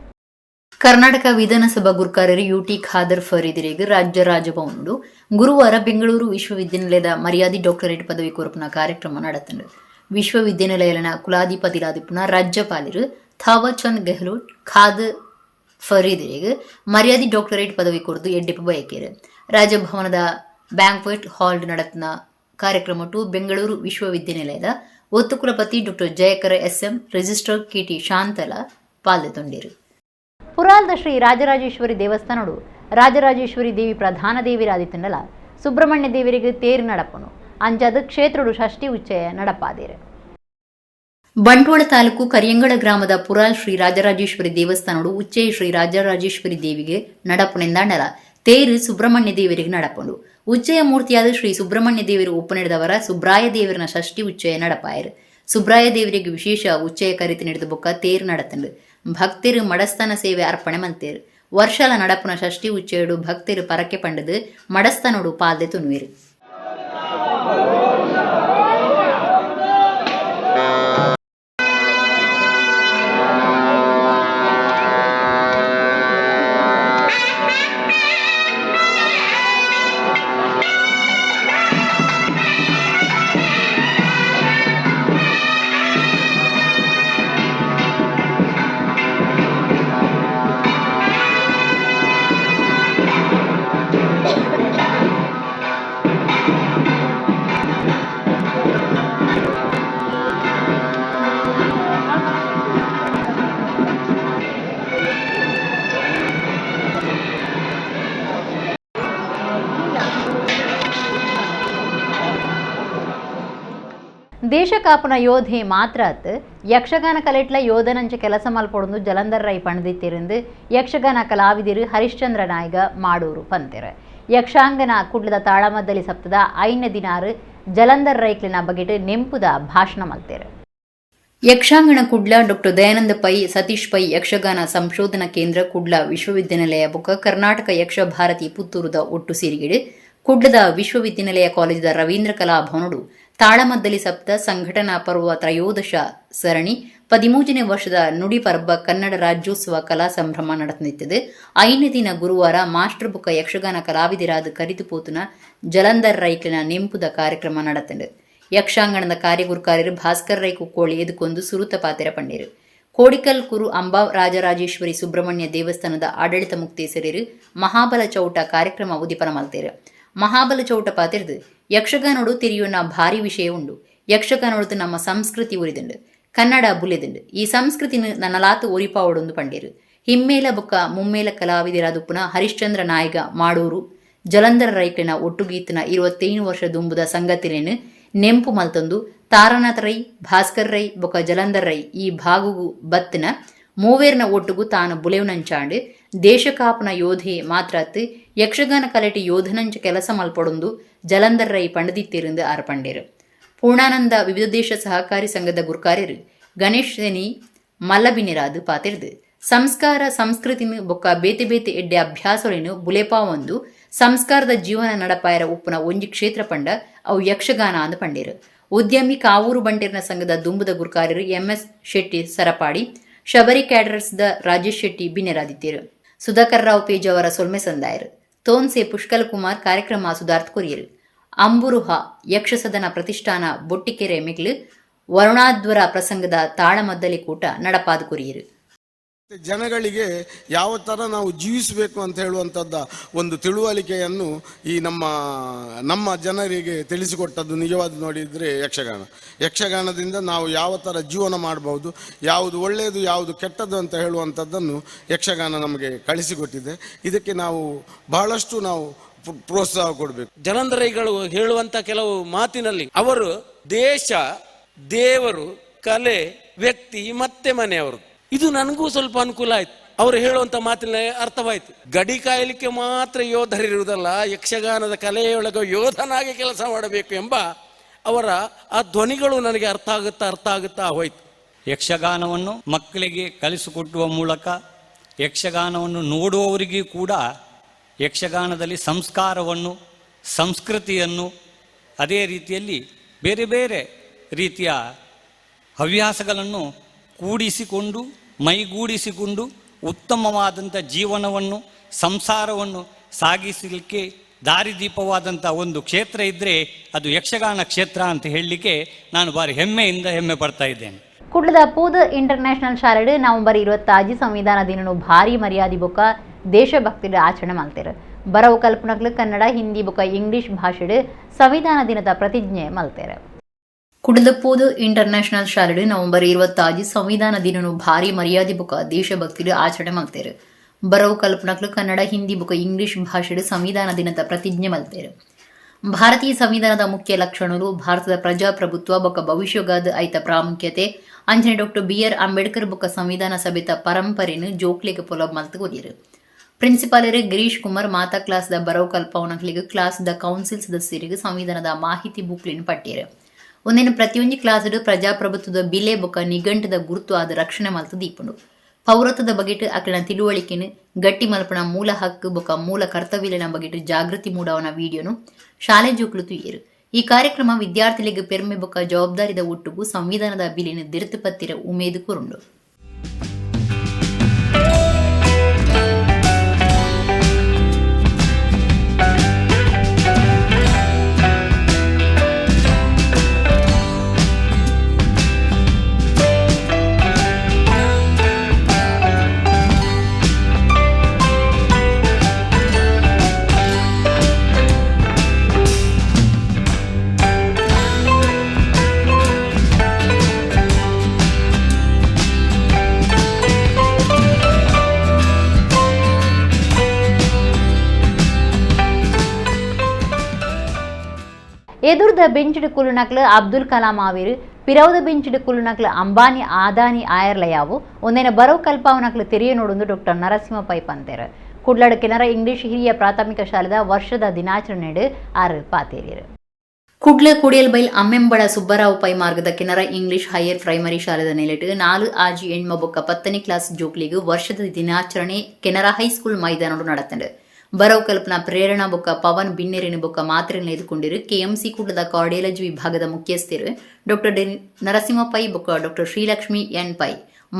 ಕರ್ನಾಟಕ ವಿಧಾನಸಭಾ ಗುರ್ಕಾರ್ಯರು ಯುಟಿ ಖಾದರ್ ಫರೀದರಿಗೆ ರಾಜ್ಯ ರಾಜಭವನಡು ಗುರುವಾರ ಬೆಂಗಳೂರು ವಿಶ್ವವಿದ್ಯಾನಿಲಯದ ಮರ್ಯಾದಿ ಡಾಕ್ಟರೇಟ್ ಪದವಿ ಕೊರಪುನ ಕಾರ್ಯಕ್ರಮ ನಡೆತಂಡು. ವಿಶ್ವವಿದ್ಯಾನಿಲಯದ ಕುಲಾಧಿಪತಿಲಾದಿಪುನ ರಾಜ್ಯಪಾಲರು ಥಾವರ್ ಚಂದ್ ಗೆಹ್ಲೋಟ್ ಖಾದರ್ ಫರೀದರಿಗೆ ಮರ್ಯಾದೆ ಡಾಕ್ಟರೇಟ್ ಪದವಿ ಕೊರದು ಎಡ್ಡೆಪ್ಪ ಬಯಕೇರು. ರಾಜಭವನದ ಬ್ಯಾಂಕ್ವೆಟ್ ಹಾಲ್ ನಡೆತನ ಕಾರ್ಯಕ್ರಮಟ್ಟು ಬೆಂಗಳೂರು ವಿಶ್ವವಿದ್ಯಾನಿಲಯದ ಒತ್ತು ಕುಲಪತಿ doctor Jayakar SM, registrar KT Shantala ಪಾಲ್ಗೊಂಡಿರು. ಪುರಾಲ್ದ Shri Rajarajeshwari ದೇವಸ್ಥಾನಡು Rajarajeshwari ದೇವಿ ಪ್ರಧಾನ ದೇವಿರಾದಿತ್ತಂಡಲ ಸುಬ್ರಹ್ಮಣ್ಯ ದೇವರಿಗೆ ತೇರು ನಡಪನು ಅಂಜಾದ ಕ್ಷೇತ್ರಡು ಷಷ್ಠಿ ಉಚ್ಚಯ ನಡಪಾದೇರು. ಬಂಟ್ವಾಳ ತಾಲೂಕು ಕರಿಯಂಗಳ ಗ್ರಾಮದ ಪುರಾಲ್ ಶ್ರೀ ರಾಜರಾಜೇಶ್ವರಿ ದೇವಸ್ಥಾನಡು ಉಚ್ಚಯ ಶ್ರೀ ರಾಜರಾಜೇಶ್ವರಿ ದೇವಿಗೆ ನಡಪುನೆಂದಾಂಡಲ ತೇರು ಸುಬ್ರಹ್ಮಣ್ಯ ದೇವರಿಗೆ ನಡಪುಂಡು. ಉಚ್ಚಯ ಮೂರ್ತಿಯಾದ ಶ್ರೀ ಸುಬ್ರಹ್ಮಣ್ಯ ದೇವರು ಒಪ್ಪು ಸುಬ್ರಾಯ ದೇವರನ ಷಷ್ಠಿ ಉಚ್ಚಯ ನಡಪಾಯರು. ಸುಬ್ರಾಯ ದೇವರಿಗೆ ವಿಶೇಷ ಉಚ್ಚಯ ಕರಿತು ನಡೆದ ಬೊಕ್ಕ ತೇರು ನಡತಂಡು. ಭಕ್ತರು ಮಡಸ್ಥಾನ ಸೇವೆ ಅರ್ಪಣೆ ಮಂತೇರು. ವರ್ಷಲ ನಡಪುನ ಷಷ್ಠಿ ಉಚ್ಚಯಡು ಭಕ್ತರು ಪರಕೆ ಪಂಡದು ಮಡಸ್ಥಾನೋಡು ಪಾಲ್ದೆ ತುನುವೇರು. ದೇಶ ಕಾಪುನ ಯೋಧೆ ಮಾತ್ರ ಯಕ್ಷಗಾನ ಕಲೆಟ್ಲ ಯೋಧನಂಚ ಕೆಲಸ ಮಲ್ಪೊಡೊಂದು ಜಲಂಧರ್ ರೈ ಪಣದಿತ್ತಿರಂದು ಯಕ್ಷಗಾನ ಕಲಾವಿದರು ಹರಿಶ್ಚಂದ್ರ ನಾಯ್ಗ ಮಾಡೂರು ಪಂತೆರು. ಯಕ್ಷಾಂಗನ ಕುಡ್ಲದ ತಾಳಮದ್ದಲಿ ಸಪ್ತದ 5ನೇ ದಿನಾರು ಜಲಂಧರ್ ರೈಕ್ಲಿನ ಬಗೆಟ್ ನೆಂಪುದ ಭಾಷಣ ಮಲ್ತೇರು. ಯಕ್ಷಾಂಗಣ ಕುಡ್ಲ ಡಾಕ್ಟರ್ ದಯಾನಂದ ಪೈ ಸತೀಶ್ ಪೈ ಯಕ್ಷಗಾನ ಸಂಶೋಧನಾ ಕೇಂದ್ರ ಕುಡ್ಲ ವಿಶ್ವವಿದ್ಯಾನಿಲಯ ಬೊಕ್ಕ ಕರ್ನಾಟಕ ಯಕ್ಷ ಭಾರತಿ ಪುತ್ತೂರುದ ಒಟ್ಟು ಸೇರಿಗೆಡು ಕುಡ್ಲದ ವಿಶ್ವವಿದ್ಯಾನಿಲಯ ಕಾಲೇಜಿದ ರವೀಂದ್ರ ಕಲಾ ಭವನಡು ತಾಳಮದ್ದಲಿ ಸಪ್ತ ಸಂಘಟನಾ ಪರ್ವ ತ್ರಯೋದಶ ಸರಣಿ 13ನೇ ವರ್ಷದ ನುಡಿ ಪರ್ಬ ಕನ್ನಡ ರಾಜ್ಯೋತ್ಸವ ಕಲಾ ಸಂಭ್ರಮ ನಡೆಯುತ್ತಿದೆ. 5ನೇ ದಿನ ಗುರುವಾರ ಮಾಸ್ಟರ್ ಬುಕ್ಕ ಯಕ್ಷಗಾನ ಕಲಾವಿದರಾದ ಕರಿತುಪೋತುನ ಜಲಂಧರ್ ರೈಕ್ಲಿನ ನೆಂಪುದ ಕಾರ್ಯಕ್ರಮ ನಡೆತಂಡು. ಯಕ್ಷಾಂಗಣದ ಕಾರ್ಯಗುರುಕಾರ್ಯರು ಭಾಸ್ಕರ್ ರೈ ಕುಕ್ಕೋಳಿ ಎದುಕೊಂದು ಸುರುತ ಪಾತೆರ ಪಂಡೇರು. ಕೋಡಿಕಲ್ ಕುರು ಅಂಬಾ ರಾಜರಾಜೇಶ್ವರಿ ಸುಬ್ರಹ್ಮಣ್ಯ ದೇವಸ್ಥಾನದ ಆಡಳಿತ ಮುಕ್ತೇಸರಿರು ಮಹಾಬಲ ಚೌಟ ಕಾರ್ಯಕ್ರಮ ಉದಿಪನ ಮಲ್ತೇರು. ಮಹಾಬಲ ಚೌಟ ಪಾತಿರ್ದು ಯಕ್ಷಗಾನೋಡು ತಿರಿಯುನ ಭಾರಿ ವಿಷಯ ಉಂಡು. ಯಕ್ಷಗಾನೋಡು ನಮ್ಮ ಸಂಸ್ಕೃತಿ ಉರಿದುಂಡು, ಕನ್ನಡ ಬುಲೆದುಂಡು. ಈ ಸಂಸ್ಕೃತಿನ ನನ್ನಲಾತು ಒರಿಪಾವಡೊಂದು ಪಂಡೇರು. ಹಿಮ್ಮೇಲ ಬೊಕ್ಕ ಮುಮ್ಮೇಲ ಕಲಾವಿದರಾದುಪ್ಪುನ ಹರಿಶ್ಚಂದ್ರ ನಾಯಗ ಮಾಡೂರು ಜಲಂಧರ ರೈಕ್ಲಿನ ಒಟ್ಟುಗೀತನ 25 ವರ್ಷ ದುಂಬುದ ಸಂಗತಿಲೇನು ನೆಂಪು ಮಲ್ತೊಂದು ತಾರನಾಥ ರೈ, ಭಾಸ್ಕರ್ ರೈ ಬೊಕ್ಕ ಜಲಂಧರ್ ರೈ ಈ ಭಾಗುಗು ಬತ್ತಿನ ಮೂವೇರ್ನ ಒಟ್ಟುಗು ತಾನು ಬುಲೆವ್ನಂಚಾಂಡು ದೇಶ ಕಾಪುನ ಯೋಧೆ ಮಾತ್ರತ್ ಯಕ್ಷಗಾನ ಕಲೆಟಿ ಯೋಧನಂಚ ಕೆಲಸ ಮಲ್ಪೊಡೊಂದು ಜಲಂಧರ್ ರೈ ಪಂಡದಿತ್ತಿருந்து ಆರ್ ಪಂಡೇರು. ಪೂರ್ಣಾನಂದ ವಿವಿಧ ದೇಶ ಸಹಕಾರಿ ಸಂಘದ ಗುರ್ಕಾರ್ಯರು ಗಣೇಶ್ ಸೇನಿ ಮಲ್ಲಬಿನಿರಾದು ಪಾತಿರ್ದು ಸಂಸ್ಕಾರ ಸಂಸ್ಕೃತಿನ ಬೊಕ್ಕ ಬೇತೆ ಬೇತೆ ಎಡ್ಡೆ ಅಭ್ಯಾಸಗಳನ್ನು ಬುಲೆಪಾವೊಂದು ಸಂಸ್ಕಾರದ ಜೀವನ ನಡಪಾಯರ ಉಪ್ಪುನ ಒಂಜಿ ಕ್ಷೇತ್ರ ಪಂಡ ಅವು ಯಕ್ಷಗಾನ ಅಂದು ಪಂಡೇರು. ಉದ್ಯಮಿ ಕಾವೂರು ಬಂಟೇರ್ನ ಸಂಘದ ದುಂಬುದ ಗುರ್ಕಾರ್ಯರು ಎಂಎಸ್ ಶೆಟ್ಟಿ ಸರಪಾಡಿ, ಶಬರಿ ಕ್ಯಾಡರ್ಸ್ದ ರಾಜೇಶ್ ಶೆಟ್ಟಿ ಬಿನ್ನೆರಾದಿತ್ತೇರು. ಸುಧಾಕರ್ ರಾವ್ ಪೇಜಾವರ ಸೊಲ್ಮೆ ಸಂದಾಯರು. ತೋನ್ಸೆ ಪುಷ್ಕಲ್ ಕುಮಾರ್ ಕಾರ್ಯಕ್ರಮ ಸುಧಾರ್ಥ ಕೊರಿಯರು. ಅಂಬುರುಹ ಯಕ್ಷಸದನ ಪ್ರತಿಷ್ಠಾನ ಬೊಟ್ಟಿಕೆರೆ ಮಿಗ್ಲು ವರುಣಾದ್ವರ ಪ್ರಸಂಗದ ತಾಳಮದ್ದಲಿ ಕೂಟ ನಡಪಾದ ಕೊರಿಯರು. ಜನಗಳಿಗೆ ಯಾವ ಥರ ನಾವು ಜೀವಿಸಬೇಕು ಅಂತ ಹೇಳುವಂಥದ್ದು ಒಂದು ತಿಳುವಳಿಕೆಯನ್ನು ಈ ನಮ್ಮ ನಮ್ಮ ಜನರಿಗೆ ತಿಳಿಸಿಕೊಟ್ಟದ್ದು ನಿಜವಾದ ನೋಡಿದರೆ ಯಕ್ಷಗಾನ. ಯಕ್ಷಗಾನದಿಂದ ನಾವು ಯಾವ ಥರ ಜೀವನ ಮಾಡಬಹುದು, ಯಾವುದು ಒಳ್ಳೆಯದು ಯಾವುದು ಕೆಟ್ಟದ್ದು ಅಂತ ಹೇಳುವಂಥದ್ದನ್ನು ಯಕ್ಷಗಾನ ನಮಗೆ ಕಳಿಸಿಕೊಟ್ಟಿದೆ. ಇದಕ್ಕೆ ನಾವು ಬಹಳಷ್ಟು ನಾವು ಪ್ರೋತ್ಸಾಹ ಕೊಡಬೇಕು. ಜಲಂಧರೈಗಳು ಹೇಳುವಂಥ ಕೆಲವು ಮಾತಿನಲ್ಲಿ ಅವರು ದೇಶ, ದೇವರು, ಕಲೆ, ವ್ಯಕ್ತಿ ಮತ್ತೆ ಮನೆಯವರು, ಇದು ನನಗೂ ಸ್ವಲ್ಪ ಅನುಕೂಲ ಆಯ್ತು. ಅವರು ಹೇಳುವಂತ ಮಾತಿನ ಅರ್ಥವಾಯಿತು. ಗಡಿ ಕಾಯಲಿಕ್ಕೆ ಮಾತ್ರ ಯೋಧರಿರುವುದಲ್ಲ, ಯಕ್ಷಗಾನದ ಕಲೆಯೊಳಗೆ ಯೋಧನಾಗಿ ಕೆಲಸ ಮಾಡಬೇಕು ಎಂಬ ಅವರ ಆ ಧ್ವನಿಗಳು ನನಗೆ ಅರ್ಥ ಆಗುತ್ತಾ ಅರ್ಥ ಆಗುತ್ತಾ ಹೋಯ್ತು. ಯಕ್ಷಗಾನವನ್ನು ಮಕ್ಕಳಿಗೆ ಕಲಿಸಿಕೊಟ್ಟುವ ಮೂಲಕ ಯಕ್ಷಗಾನವನ್ನು ನೋಡುವವರಿಗೂ ಕೂಡ ಯಕ್ಷಗಾನದಲ್ಲಿ ಸಂಸ್ಕಾರವನ್ನು, ಸಂಸ್ಕೃತಿಯನ್ನು, ಅದೇ ರೀತಿಯಲ್ಲಿ ಬೇರೆ ಬೇರೆ ರೀತಿಯ ಹವ್ಯಾಸಗಳನ್ನು ಕೂಡಿಸಿಕೊಂಡು ಮೈಗೂಡಿಸಿಕೊಂಡು ಉತ್ತಮವಾದಂಥ ಜೀವನವನ್ನು, ಸಂಸಾರವನ್ನು ಸಾಗಿಸಲಿಕ್ಕೆ ದಾರಿದೀಪವಾದಂಥ ಒಂದು ಕ್ಷೇತ್ರ ಇದ್ದರೆ ಅದು ಯಕ್ಷಗಾನ ಕ್ಷೇತ್ರ ಅಂತ ಹೇಳಲಿಕ್ಕೆ ನಾನು ಭಾರಿ ಹೆಮ್ಮೆಯಿಂದ ಹೆಮ್ಮೆ ಪಡ್ತಾ ಇದ್ದೇನೆ. ಕುಡ್ಲದ ಪೂದ ಇಂಟರ್ನ್ಯಾಷನಲ್ ಶಾಲೆಡ್ ನವೆಂಬರ್ 26 ಸಂವಿಧಾನ ದಿನನು ಭಾರಿ ಮರ್ಯಾದೆ ಬೊಕ್ಕ ದೇಶಭಕ್ತಿಡ ಆಚರಣೆ ಮಲ್ತೇರು. ಬರವು ಕಲ್ಪನಕ್ಲು ಕನ್ನಡ, ಹಿಂದಿ ಬೊಕ್ಕ ಇಂಗ್ಲಿಷ್ ಭಾಷೆಡ್ ಸಂವಿಧಾನ ದಿನದ ಪ್ರತಿಜ್ಞೆ ಮಲ್ತೇರು. ಕುಡ್ಲದ ಪೂದು ಇಂಟರ್ನ್ಯಾಷನಲ್ ಶಾಲೆಡ್ ನವೆಂಬರ್ 26 ಸಂವಿಧಾನ ದಿನನು ಭಾರಿ ಮರ್ಯಾದೆ ಬೊಕ್ಕ ದೇಶಭಕ್ತಿಡ್ ಆಚರಣೆ ಮಲ್ತೇರು. ಬರವು ಕಲ್ಪನಕ್ಲು ಕನ್ನಡ, ಹಿಂದಿ ಬೊಕ್ಕ ಇಂಗ್ಲಿಷ್ ಭಾಷೆಡ್ ಸಂವಿಧಾನ ದಿನದ ಪ್ರತಿಜ್ಞೆ ಮಲ್ತೇರು. ಭಾರತೀಯ ಸಂವಿಧಾನದ ಮುಖ್ಯ ಲಕ್ಷಣಗಳು ಭಾರತದ ಪ್ರಜಾಪ್ರಭುತ್ವ ಬೊಕ್ಕ ಭವಿಷ್ಯಗಾದ ಐತ ಪ್ರಾಮುಖ್ಯತೆ ಅಂಚನೆ doctor B R Ambedkar ಬೊಕ್ಕ ಸಂವಿಧಾನ ಸಭೆತ ಪರಂಪರೆನು ಜೋಕ್ಲೆಗ್ ಪೊಲಬ್ ಮಲ್ತ್ ಕೊರಿಯರು. ಪ್ರಿನ್ಸಿಪಾಲರು ಗಿರೀಶ್ ಕುಮಾರ್ ಮಾತಾ ಕ್ಲಾಸ್ದ ಬರವು ಕಲ್ಪವನಕ್ಲಿಗ್ ಕ್ಲಾಸ್ದ ಕೌನ್ಸಿಲ್ ಸದಸ್ಯರಿಗೆ ಸಂವಿಧಾನದ ಮಾಹಿತಿ ಬುಕ್ಲಿನ್ ಪಟ್ಟಿಯರು. ಒಂದೇನು ಪ್ರತಿಯೊಂದು ಕ್ಲಾಸ್ಡ್ ಪ್ರಜಾಪ್ರಭುತ್ವದ ಬಿಲೆ ಬೊಕ್ಕ ನಿಘಂಟದ ಗುರುತು ಆದ ರಕ್ಷಣೆ ಮಲ್ತು ದೀಪುಂಡು. ಪೌರತ್ವದ ಬಗೆಟ್ ಅಕಲಿನ ತಿಳುವಳಿಕೆನು ಗಟ್ಟಿ ಮಲ್ಪನ ಮೂಲ ಹಕ್ಕು ಬೊಕ್ಕ ಮೂಲ ಕರ್ತವ್ಯಲಿನ ಬಗೆಟ್ ಜಾಗೃತಿ ಮೂಡವನ ವಿಡಿಯೋನು ಶಾಲೆ ಜೋಕ್ಲು ತುಯ್ಯರು. ಈ ಕಾರ್ಯಕ್ರಮ ವಿದ್ಯಾರ್ಥಿಗಳಿಗೆ ಪೆರ್ಮೆ ಬೊಕ್ಕ ಜವಾಬ್ದಾರಿದ ಒಟ್ಟುಗು ಸಂವಿಧಾನದ ಬಿಲಿನ ದಿರ್ತು ಪತ್ತಿರ ಉಮೇದು ಕೊರುಂಡು. ಎದುರ್ದ ಬೆಂಚಿಡು ಕುಲುನಕ್ಲು ಅಬ್ದುಲ್ ಕಲಾಂ ಆವಿರು, ಪಿರೌದ ಬೆಂಚಿಡು ಕುಲುನಕ್ಲು ಅಂಬಾನಿ ಆದಾನಿ ಆಯರ್ಲಯಾವು ಒಂದೇನ ಬರವು ಕಲ್ಪಾವನಕ್ಲು ತೆರೆಯ ನೋಡೊಂದು ಡಾಕ್ಟರ್ ನರಸಿಂಹ ಪೈ ಪಂತೇರು. ಕುಡ್ಲಡು ಕೆನರಾ ಇಂಗ್ಲಿಷ್ ಹಿರಿಯ ಪ್ರಾಥಮಿಕ ಶಾಲೆದ ವರ್ಷದ ದಿನಾಚರಣೆಡು ಆರು ಪಾತೇರಿಯರು. ಕುಡ್ಲ ಕುಡಿಯಲ್ಬೈಲ್ ಅಮ್ಮೆಂಬಳ ಸುಬ್ಬರಾವ್ ಪೈ ಮಾರ್ಗದ ಕೆನರಾ English higher primary ಶಾಲೆದ ನೆಲೆಟ್ 4, 6, 8 ಬೊಕ್ಕ 10ನೇ ಕ್ಲಾಸ್ ಜೋಕ್ಲಿಗ್ ವರ್ಷದ ದಿನಾಚರಣೆ ಕೆನರಾ ಹೈಸ್ಕೂಲ್ ಮೈದಾನಡು ನಡತಂಡು. ಬರವು ಕಲ್ಪನಾ ಪ್ರೇರಣಾ ಬೊಕ್ಕ ಪವನ್ ಬಿನ್ನೆರಿನ ಬೊಕ್ಕ ಮಾತ್ರೆಯನ್ನು ಎದುಕೊಂಡಿರು ಕೆಎಂಸಿ ಕುಡ್ಲದ ಕಾರ್ಡಿಯಾಲಜಿ ವಿಭಾಗದ ಮುಖ್ಯಸ್ಥರು ಡಾಕ್ಟರ್ ಡಿ ನರಸಿಂಹ ಪೈ ಬೊಕ್ಕ doctor Srilakshmi N pi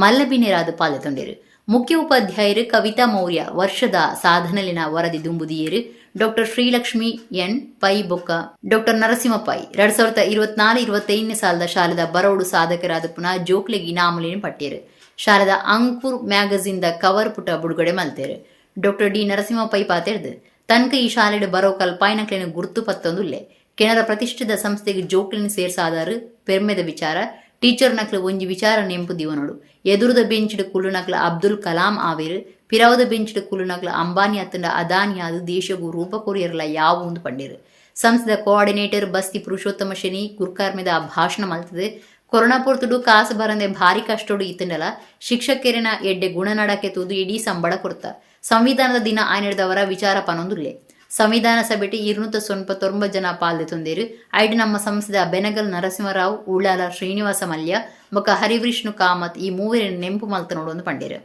ಮಲ್ಲ ಬಿನ್ನೆರಾದ ಪಾಲ್ಗೊಂಡಿರು. ಮುಖ್ಯ ಉಪಾಧ್ಯಾಯರು ಕವಿತಾ ಮೌರ್ಯ ವರ್ಷದ ಸಾಧನಲಿನ ವರದಿ ದುಂಬುದಿಯರು. Doctor Srilakshmi N pi ಬೊಕ್ಕ ಡಾಕ್ಟರ್ ನರಸಿಂಹ ಪೈ 2024-25 ಸಾಲದ ಶಾಲೆದ ಬರವಡು ಸಾಧಕರಾದ ಪುನಃ ಜೋಕ್ಲೆಗ್ ಇನಾಮುಲಿನ ಪಟ್ಟಿಯರು. ಶಾಲೆದ ಅಂಕುರ್ ಮ್ಯಾಗಝಿನ್ the cover ಪುಟ ಬಿಡುಗಡೆ ಮಲ್ತೇರು. Doctor D Narasimha pi ಪಾತೆರ್ದು ತನ್ಕ ಈ ಶಾಲೆಡ್ ಬರೋ ಕಲ್ಪಾಯನಕ್ಲೆನ ಗುರ್ತು ಪತ್ತೊಂದುಲ್ಲೆ. ಕೆನರ ಪ್ರತಿಷ್ಠಿತ ಸಂಸ್ಥೆಗೆ ಜೋಕ್ಲಿನ ಸೇರ್ಸಾದಾರು ಪೆರ್ಮೆದ ವಿಚಾರ. ಟೀಚರ್ ನಕ್ಲು ಒಂಜಿ ವಿಚಾರ ನೆಂಪು ದಿವನೋಡು. ಎದುರುದ ಬೆಂಚಿಡ್ ಕುಲ್ಲುನಕ್ಲ ಅಬ್ದುಲ್ ಕಲಾಂ ಆವೇರು, ಪಿರವದ ಬೆಂಚಿಡ್ ಕುಲ್ಲುನಕ್ಲ ಅಂಬಾನಿ ಅತ್ತಂಡ ಅದಾನಿ ಆದು ದೇಶಗೂ ರೂಪ ಕೊರಿಯರ್ಲ ಯಾವು ಒಂದು ಪಂಡೇರು. ಸಂಸ್ಥೆದ ಕೋಆರ್ಡಿನೇಟರ್ ಬಸ್ತಿ ಪುರುಷೋತ್ತಮ ಶನಿ ಗುರ್ಕಾರ್ಮೆದ ಭಾಷಣ ಮಲ್ತದೆ. ಕೊರೋನಾ ಪೊರ್ತುಡು ಕಾಸು ಬರಂದೆ ಭಾರಿ ಕಷ್ಟೋಡು ಇತ್ತಂಡಲ ಶಿಕ್ಷಕರಿನ ಎಡ್ಡೆ ಗುಣನಡಕೆ ತೂದು ಇಡೀ ಸಂಬಳ ಕೊರ್ತ. ಸಂವಿಧಾನದ ದಿನ ಆಯ್ನೆಡ್ದವರ ವಿಚಾರ ಪನೊಂದುಲ್ಲೆ. ಸಂವಿಧಾನ ಸಭೆಟ್ 299 ಜನ ಪಾಲ್ದೆ ತೊಂದೇರು. ಐಡ್ ನಮ್ಮ ಸಂಸ್ಥೆದ ಬೆನಗಲ್ ನರಸಿಂಹರಾವ್, ಉಳ್ಳಾಲ ಶ್ರೀನಿವಾಸ ಮಲ್ಯ ಬೊಕ್ಕ ಹರಿವಿಷ್ಣು ಕಾಮತ್ ಈ ಮೂವರಿನ ನೆಂಪು ಮಲ್ತ ನೋಡೊಂದು ಪಂಡೇರು.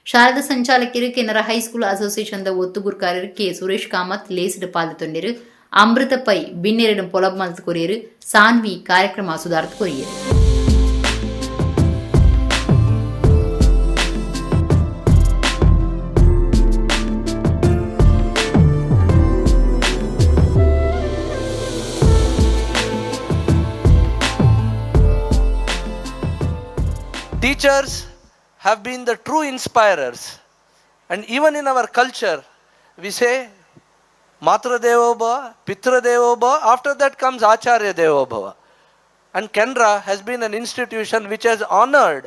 Sharada ಸಂಚಾಲಕರು Canara high school association the ಒತ್ತುಗುರ್ಕಾರರು K Suresh Kamath ಲೇಸ್ಡ್ ಪಾಲ್ದೆ ತೊಂಡೇರು. ಅಮೃತ ಪೈ ಬಿನ್ನೆರಡು ಪೊಲಬ್ ಮಲ್ತ್ ಕೊರಿಯರು. ಸಾನ್ವಿ ಕಾರ್ಯಕ್ರಮ ಸುಧಾರ್ತ್ courier. Teachers have been the true inspirers, and even in our culture we say Matra Devo Bhava, Pitra Devo Bhava, after that comes Acharya Devo Bhava. And Canara has been an institution which has honored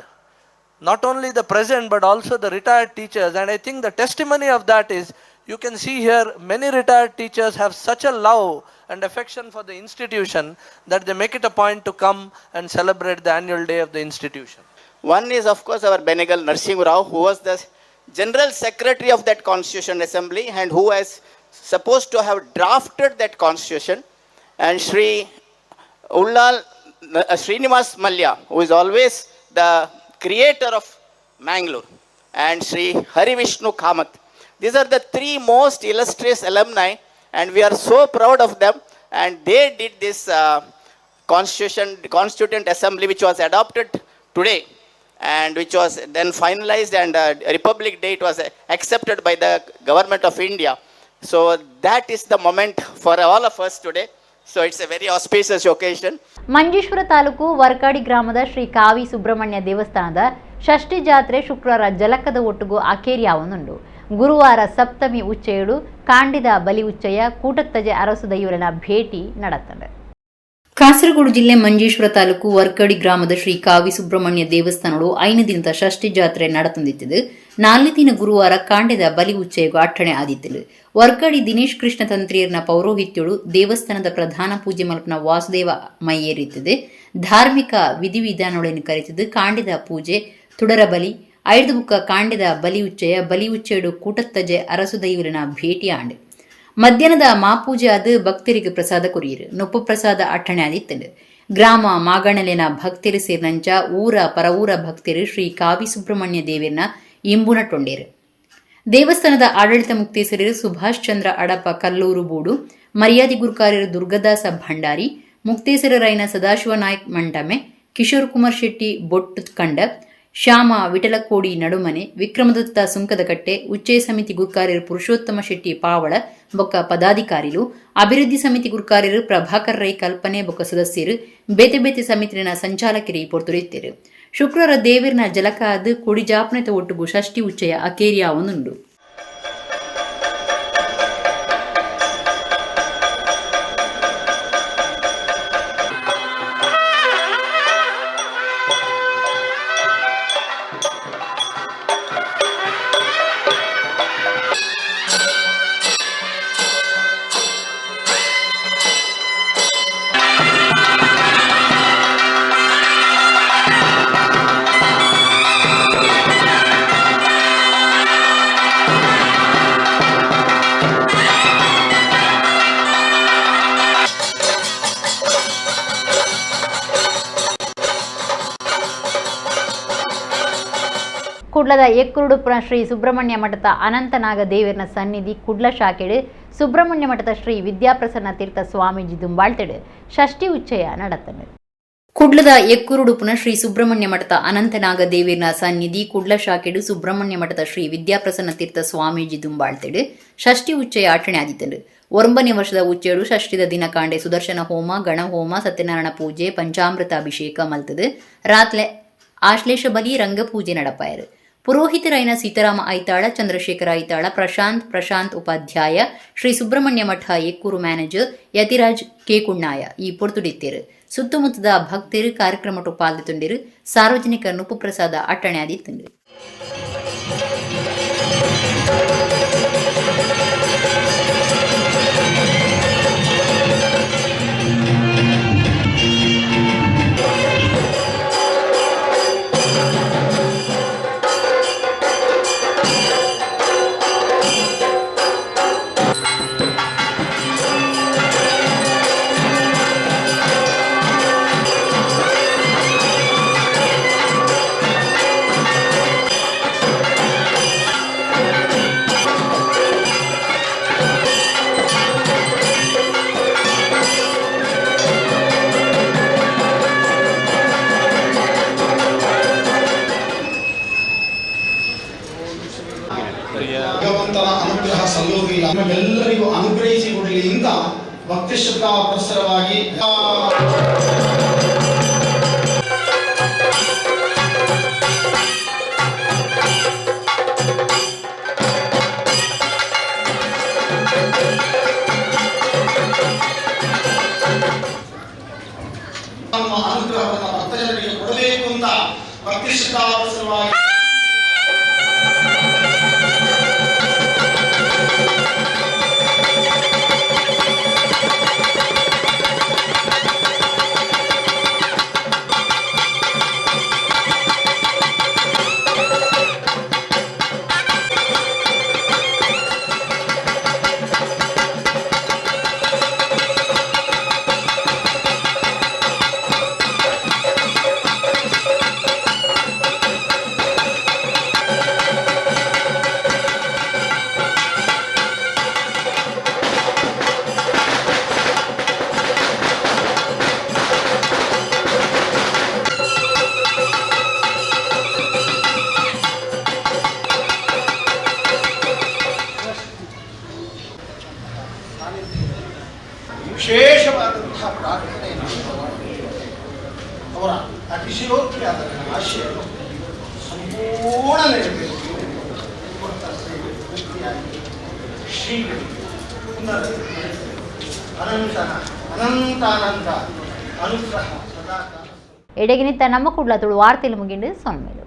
not only the present but also the retired teachers, and I think the testimony of that is you can see here many retired teachers have such a love and affection for the institution that they make it a point to come and celebrate the annual day of the institution. One is of course our Benegal Narasimha Rao, who was the General Secretary of that Constitution Assembly and who was supposed to have drafted that Constitution, and Shri Ullal Srinivas Mallya, who is always the creator of Mangalore, and Sri Harivishnu Kamath. These are the three most illustrious alumni, and we are so proud of them. And they did this Constituent Assembly, which was adopted today, and which was then finalized, and Republic Day it was accepted by the Government of India. So that is the moment for all of us today. So it's a very auspicious occasion. Manjeshwar taluk Varkady ಗ್ರಾಮದ ಶ್ರೀ ಕಾವಿ ಸುಬ್ರಹ್ಮಣ್ಯ ದೇವಸ್ಥಾನದ ಷಷ್ಠಿ ಜಾತ್ರೆ ಶುಕ್ರವಾರ ಜಲಕದ ಒಟ್ಟುಗು ಅಕೇರಿಯಾವನುಂಡು. ಗುರುವಾರ ಸಪ್ತಮಿ ಉಚ್ಚಯಡು ಕಾಂಡಿದ ಬಲಿ ಉಚ್ಚಯ ಕೂಟತ್ತಜೆ ಅರಸು ದೈವರನ ಭೇಟಿ ನಡತಂಡೆ. ಕಾಸರಗೋಡು ಜಿಲ್ಲೆ ಮಂಜೇಶ್ವರ ತಾಲೂಕು ವರ್ಕಡಿ ಗ್ರಾಮದ ಶ್ರೀ ಕಾವಿ ಸುಬ್ರಹ್ಮಣ್ಯ ದೇವಸ್ಥಾನಡು 5 ದಿನದ ಷಷ್ಠಿ ಜಾತ್ರೆ ನಡತಂದಿತ್ತದು. 4 ದಿನ ಗುರುವಾರ ಕಾಂಡೆದ ಬಲಿ ಉಚ್ಚಯಗು ಅಟ್ಟಣೆ ಆದಿತ್ತಲು. ವರ್ಕಡಿ ದಿನೇಶ್ ಕೃಷ್ಣ ತಂತ್ರಿಯರ್ನ ಪೌರೋಹಿತ್ಯಡು ದೇವಸ್ಥಾನದ ಪ್ರಧಾನ ಪೂಜೆ ಮಲ್ಪನ ವಾಸುದೇವ ಮೈಯೇರಿತ್ತದೆ. ಧಾರ್ಮಿಕ ವಿಧಿವಿಧಾನಗಳನ್ನು ಕರೆತಿದ್ದು ಕಾಂಡೆದ ಪೂಜೆ ತುಡರ ಬಲಿ ಐದು ಬುಕ್ಕ ಕಾಂಡೆದ ಬಲಿ ಉಚ್ಚಯ ಬಲಿ ಉಚ್ಚಯಡು ಕೂಟತ್ತಜೆ ಅರಸು ದೈವರನ ಭೇಟಿ ಆಂಡು. ಮಧ್ಯಾಹ್ನದ ಮಾಪೂಜೆ ಆದ ಭಕ್ತರಿಗೆ ಪ್ರಸಾದ ಕೊರಿಯರು. ನೊಪ್ಪು ಪ್ರಸಾದ ಅಟ್ಟಣೆ ಆದಿತ್ತಂಡು. ಗ್ರಾಮ ಮಾಗಣಲೆನ ಭಕ್ತರು ಸೇರಿನಂಚ ಊರ ಪರವೂರ ಭಕ್ತರು ಶ್ರೀ ಕಾವಿ ಸುಬ್ರಹ್ಮಣ್ಯ ದೇವರನ ಇಂಬುನ ಟೊಂಡೇರು. ದೇವಸ್ಥಾನದ ಆಡಳಿತ ಮುಕ್ತೇಸರರು ಸುಭಾಷ್ ಚಂದ್ರ ಅಡಪ ಕಲ್ಲೂರು ಬೂಡು, ಮರ್ಯಾದಿ ಗುರುಕಾರ್ಯರು ದುರ್ಗದಾಸ ಭಂಡಾರಿ, ಮುಕ್ತೇಸರರಾಯನ ಸದಾಶಿವ ನಾಯ್ಕ್ ಮಂಟಮೆ, ಕಿಶೋರ್ ಕುಮಾರ್ ಶೆಟ್ಟಿ ಬೊಟ್ಟು ಕಂಡ, ಶ್ಯಾಮ ವಿಠಲಕೋಡಿ ನಡುಮನೆ, ವಿಕ್ರಮದತ್ತ ಸುಂಕದಕಟ್ಟೆ, ಉಚ್ಚಯ ಸಮಿತಿ ಗುರುಕಾರ್ಯರು ಪುರುಷೋತ್ತಮ ಶೆಟ್ಟಿ ಪಾವಳ ಬೊಕ್ಕ ಪದಾಧಿಕಾರಿಲು, ಅಭಿವೃದ್ಧಿ ಸಮಿತಿ ಗುರುಕಾರ್ಯರು ಪ್ರಭಾಕರ್ ರೈ ಕಲ್ಪನೆ ಬೊಕ್ಕ ಸದಸ್ಯರು, ಬೇತೆ ಬೇತೆ ಸಮಿತಿನ ಸಂಚಾಲಕರಿ ಪೊರ್ತುರಿತ್ತರು. ಶುಕ್ರವಾರ ದೇವಿರ್ನ ಜಲಕಾದ ಕೊಡಿಜಾಪನೆತ ಒಟ್ಟುಗು ಷಷ್ಠಿ ಉಚ್ಚಯ ಅಕೇರಿಯಾವನುಂಡು. ಕುಡ್ಲದ ಎಕ್ಕುರುಡುಪುರ ಶ್ರೀ ಸುಬ್ರಹ್ಮಣ್ಯ ಮಠದ ಅನಂತನಾಗ ದೇವರನ ಸನ್ನಿಧಿ ಕುಡ್ಲ ಶಾಖೆಡು ಸುಬ್ರಹ್ಮಣ್ಯ ಮಠದ ಶ್ರೀ ವಿದ್ಯಾಪ್ರಸನ್ನ ತೀರ್ಥ ಸ್ವಾಮೀಜಿ ದುಂಬಾಳ್ತೆಡು ಷಷ್ಠಿ ಉಚ್ಚಯ ನಡತನು. ಕುಡ್ಲದ ಎಕ್ಕುರುಡುಪುನ ಶ್ರೀ ಸುಬ್ರಹ್ಮಣ್ಯ ಮಠದ ಅನಂತನಾಗ ದೇವರನ ಸನ್ನಿಧಿ ಕುಡ್ಲ ಶಾಖೆಡು ಸುಬ್ರಹ್ಮಣ್ಯ ಮಠದ ಶ್ರೀ ವಿದ್ಯಾಪ್ರಸನ್ನ ತೀರ್ಥ ಸ್ವಾಮೀಜಿ ದುಂಬಾಳ್ತೆಡು ಷಷ್ಠಿ ಉಚ್ಚಯ ಆಚರಣೆ ಆದಿತ್ತಂಡು. 9ನೇ ವರ್ಷದ ಉಚ್ಚಯಡು ಷಷ್ಠಿದ ದಿನ ಕಾಂಡೆ ಸುದರ್ಶನ ಹೋಮ, ಗಣಹೋಮ, ಸತ್ಯನಾರಾಯಣ ಪೂಜೆ, ಪಂಚಾಮೃತ ಅಭಿಷೇಕ ಮಲ್ತದು. ರಾತ್ಲೆ ಆಶ್ಲೇಷ ಬಲಿ ರಂಗಪೂಜೆ ನಡಪಾಯರು. ಪುರೋಹಿತರಾಯನ ಸೀತಾರಾಮ ಐತಾಳ, ಚಂದ್ರಶೇಖರ ಐತಾಳ, ಪ್ರಶಾಂತ್ ಉಪಾಧ್ಯಾಯ, ಶ್ರೀ ಸುಬ್ರಹ್ಮಣ್ಯ ಮಠ ಎಕ್ಕೂರು ಮ್ಯಾನೇಜರ್ ಯತಿರಾಜ್ ಕೇಕುಣ್ಣಾಯ ಈ ಪೊರ್ತುಡಿತ್ತೇರು. ಸುತ್ತಮುತ್ತದ ಭಕ್ತರು ಕಾರ್ಯಕ್ರಮಟು ಪಾಲ್ಗೊಂಡಿರು. ಸಾರ್ವಜನಿಕ ನುಪ್ಪು ಪ್ರಸಾದ ಅಟ್ಟಣೆ ಆದಿತ್ತಂಡು. ಭಗವಂತನ ಅನುಗ್ರಹ ಸಲ್ಲುವುದಿಲ್ಲ, ನಮಗೆಲ್ಲರಿಗೂ ಅನುಗ್ರಹಿಸಿಕೊಡಲಿ ಅಂತ ಭಕ್ತಿ ಶ್ರದ್ಧಾ ಪುರಸ್ಸರವಾಗಿ ನಮ್ಮ ಅನುಗ್ರಹವನ್ನು ಭಕ್ತಜನರಿಗೆ ಕೊಡಬೇಕು ಅಂತ ಭಕ್ತಿ ಶ್ರದ್ಧಾ ಪುರಸ್ಸರವಾಗಿ ಸಾನ್ನಿಧ್ಯದಲ್ಲಿ ವಿಶೇಷವಾದಂತಹ ಪ್ರಾರ್ಥನೆಯನ್ನು ಮಾಡುತ್ತೇವೆ. ಅವರ ಅತಿಶಯೋಕ್ತಿಯಾದ ಆಶಯವನ್ನು ಸಂಪೂರ್ಣ ನೆರವೇರಿಸಿ ಕೊಟ್ಟ ವ್ಯಕ್ತಿಯಾಗಿ ಶ್ರೀಗಳು ಪುನರ್ ಅನಂತನ ಅನಂತಾನಂತ ಅನುಗ್ರಹ ಸದಾ ಎಡೆಗಿನಿತ್ತ ನಮ್ಮ ಕುಡ್ಲ ತುಳು ವಾರ್ತೆಲು ಮುಗಿಂಡು ಸೊನ್ಮೇಲು.